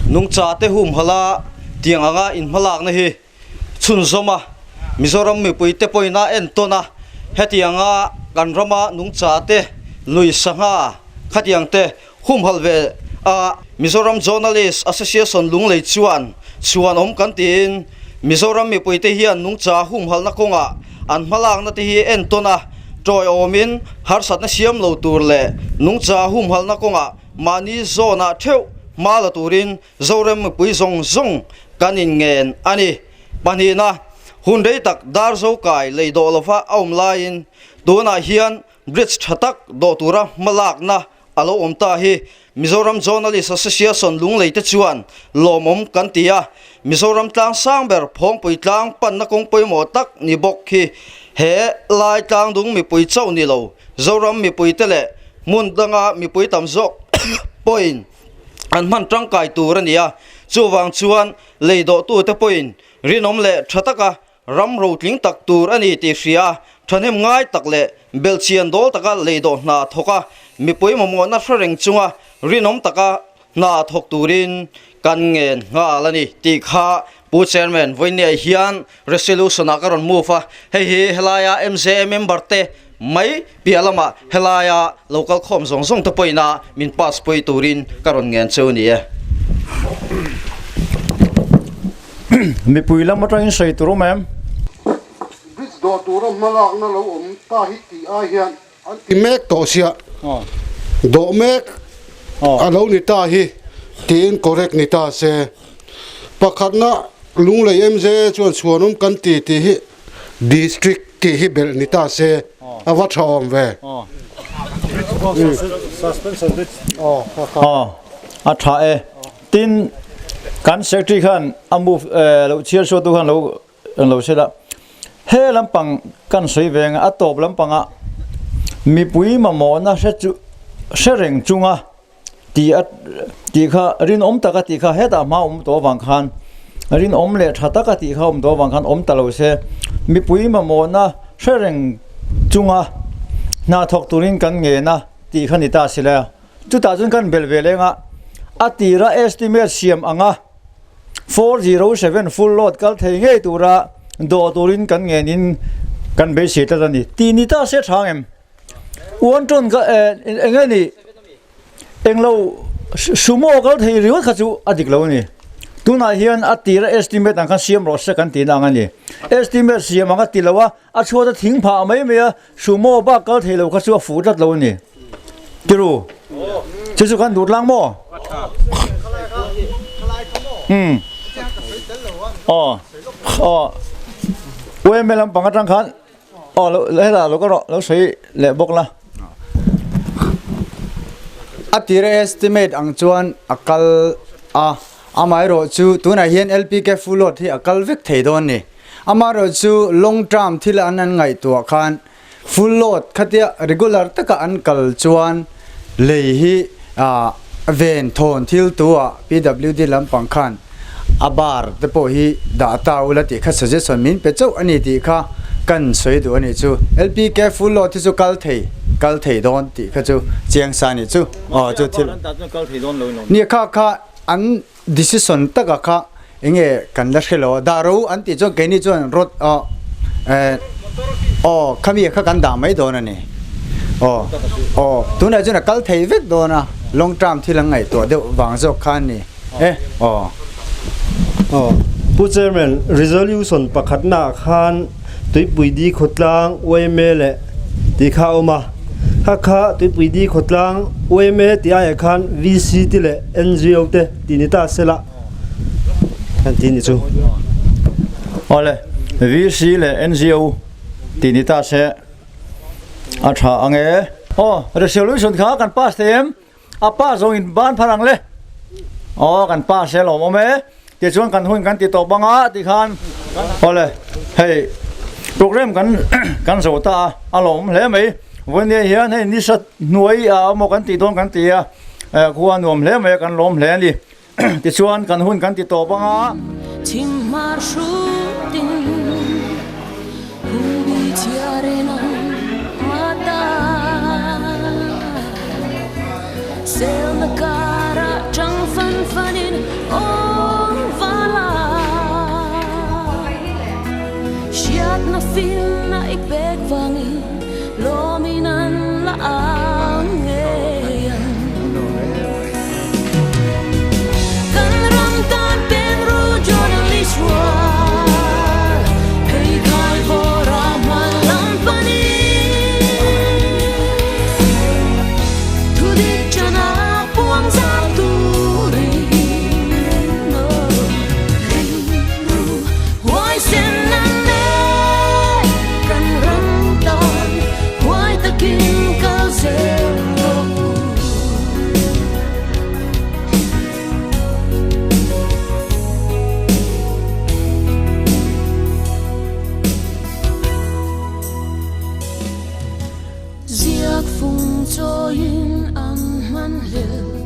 nungcha te humhalh a tiang anga inhmalakna hi chhunzawm a, Mizoram mipuite pawhin a entawn a, hetianga kan rama nungcha te, lui sangha khatiang te humhalh ve a, Mizoram Journalist Association Lunglei chuan chhuanawm kan tiin Mizoram mipuite hian nungcha humhalhna kawngah an hmalakna te hi entawn a, tawiawmin harsatna siam lo tur leh nungcha humhalhna kawngah mahni zawnah theuh hma la turin Zoram mipui zawng zawng kan inngen a ni. Pahnihna, hun rei tak dar zo kai lei dawh lova a awm laiin tunah hian bridge tha tak dawh tura hmalakna a lo awm ta hi Mizoram Journalist Association Lunglei te chuan lawmawm kan ti a. Mizoram tlang sang ber Phawngpui tlang panna kawng pawimawh tak ni bawk hi he lai tlang dung mipui chauh ni lo Zoram mipuite leh hmun danga mipui tam zawk pawhin an hman tangkai tur a ni a, chuvang chuan lei dawhtute pawhin rinawm leh tha taka ram rotling tak tur a ni tih hria a, thahnem ngai tak leh belhchian dawl taka lei dawh hna thawk a, mipui mamawhna hre reng chunga rinawm taka hna thawk turin kan ngen nghal a ni tih kha Pu Chairman vawinia hian Resolution ah ka rawn move a, hei hi helaia MJA member te mai piah lamah helaia lo kal khawm zawng zawng te pawhin a min pass pui turin ka rawn ngen cheu ni e. Mipui lam atangin sawi tur awm em? Bridge dawh tura hmalakna lo awm ta hi tih ai hian an ti mek tawh sia, dawh mek a lo ni ta hi tiin correct ni ta se. Pakhatna Lunglei MJA chuan chhuanawm kan ti tih hi District tih hi belh ni ta se a va tha awm ve. Aw a tha e. Tin kan secretary khan a move lo chhiar suatu khan lo lo hrilh a. He lampang kan sawi ve ang a tawp lampanga mipui mamawhna hre chu hre reng chunga tih a tih kha rinawm taka tih kha hetah hma awm tawh avang khan rinawm leh tha taka tih kha awm tawh avang khan awm ta lo se mipui mamawhna hre reng chunga hna thawk turin kan ngen a tih kha ni ta sila chutah chuan kan belh ve leng a a tira estimate siam anga 407 full load kal thei ngei tura dawh turin kan ngenin kan beisei tlat a ni tih ni ta se tha ang em. Uan tawn ka eng nge ni englo sumo kal thei ringawt kha chu a dik lo a ni. Tunah hian a tira estimate ang khan siam rawh se kan tihna ang a ni. Estimate siam ang a ti lo a, a chhuat a thing phah mai mai a, sumo bak kal thei lo kha chu a fuh tlat lo a ni. Tiru, chu chu kan duh tlang maw? Umm. Aw, aw. UMA lampang atang khan Aw lo hetah lo ka rawh lo sawi leh bawk la. A tira estimate ang chuan a kal a, amaherawh chu tunah hian LPK full load hi a kal vek thei dawn ni. Amaherawh chu long term thil an an ngaihtuah khan full load khatia regular taka an kal chuan lei hi ven thawn thil tu ah PWD lampang khan a bar te pawh hi dah ta ula tih kha suggestion min pe chauh a ni tih kha kan sawi duh a nih chu. LPK full load hi chu kal thei kal thei dawn tih kha chu chiang sa a nih chu. Aw chu thil nia kha kha an decision taka kha enge kan la hre lo a dah ro an tih chuan keini chuan rod aw eh aw khami kha kan dah mai dawn a ni aw aw tunah chuan a kal thei vek dawn a long term thil an ngaihtuah deuh vang zawk kha a ni. E aw. Aw. Pu Chairman, Resolution pakhatnaah khan Tuipui Di Khawtlang yma leh tih kha a awm a. Kha kha Tuipui Di Khawtlang yma tih aiah khan VC te leh NGO te tih ni ta sela kan tih ni chu. Awle, VC leh NGO tih ni ta se a tha ang e. Aw, Resolution kha kan pass thei em? A pa zawng in ban phar ang le. Aw kan pa se lawm awm e. Tichuan kan hun kan ti tawh bang a tikhan awle hei program kan kan zo ta a a lawm hle mai. Vawinia hian hei nisa hnuai a awm aw kan tih dawn kan ti a khua nuam hle mai a kan lawm hle a ni. Tichuan kan hun kan ti tawh bang a. Chhimhmar hrutin hungbi chhiarin ang mata Selna karah tang fan fanin awm vala Hriatna finna i pek vangin lawmin an la ang ngei ang. Kan ram tan pen ru journalist rual phei khai vawr a hman lam panin thu dik chan a puang zau turin rilru huaisen an nei kan ram tan huai takin kal zel rawh u. Ziak fung chawiin an hman hlel.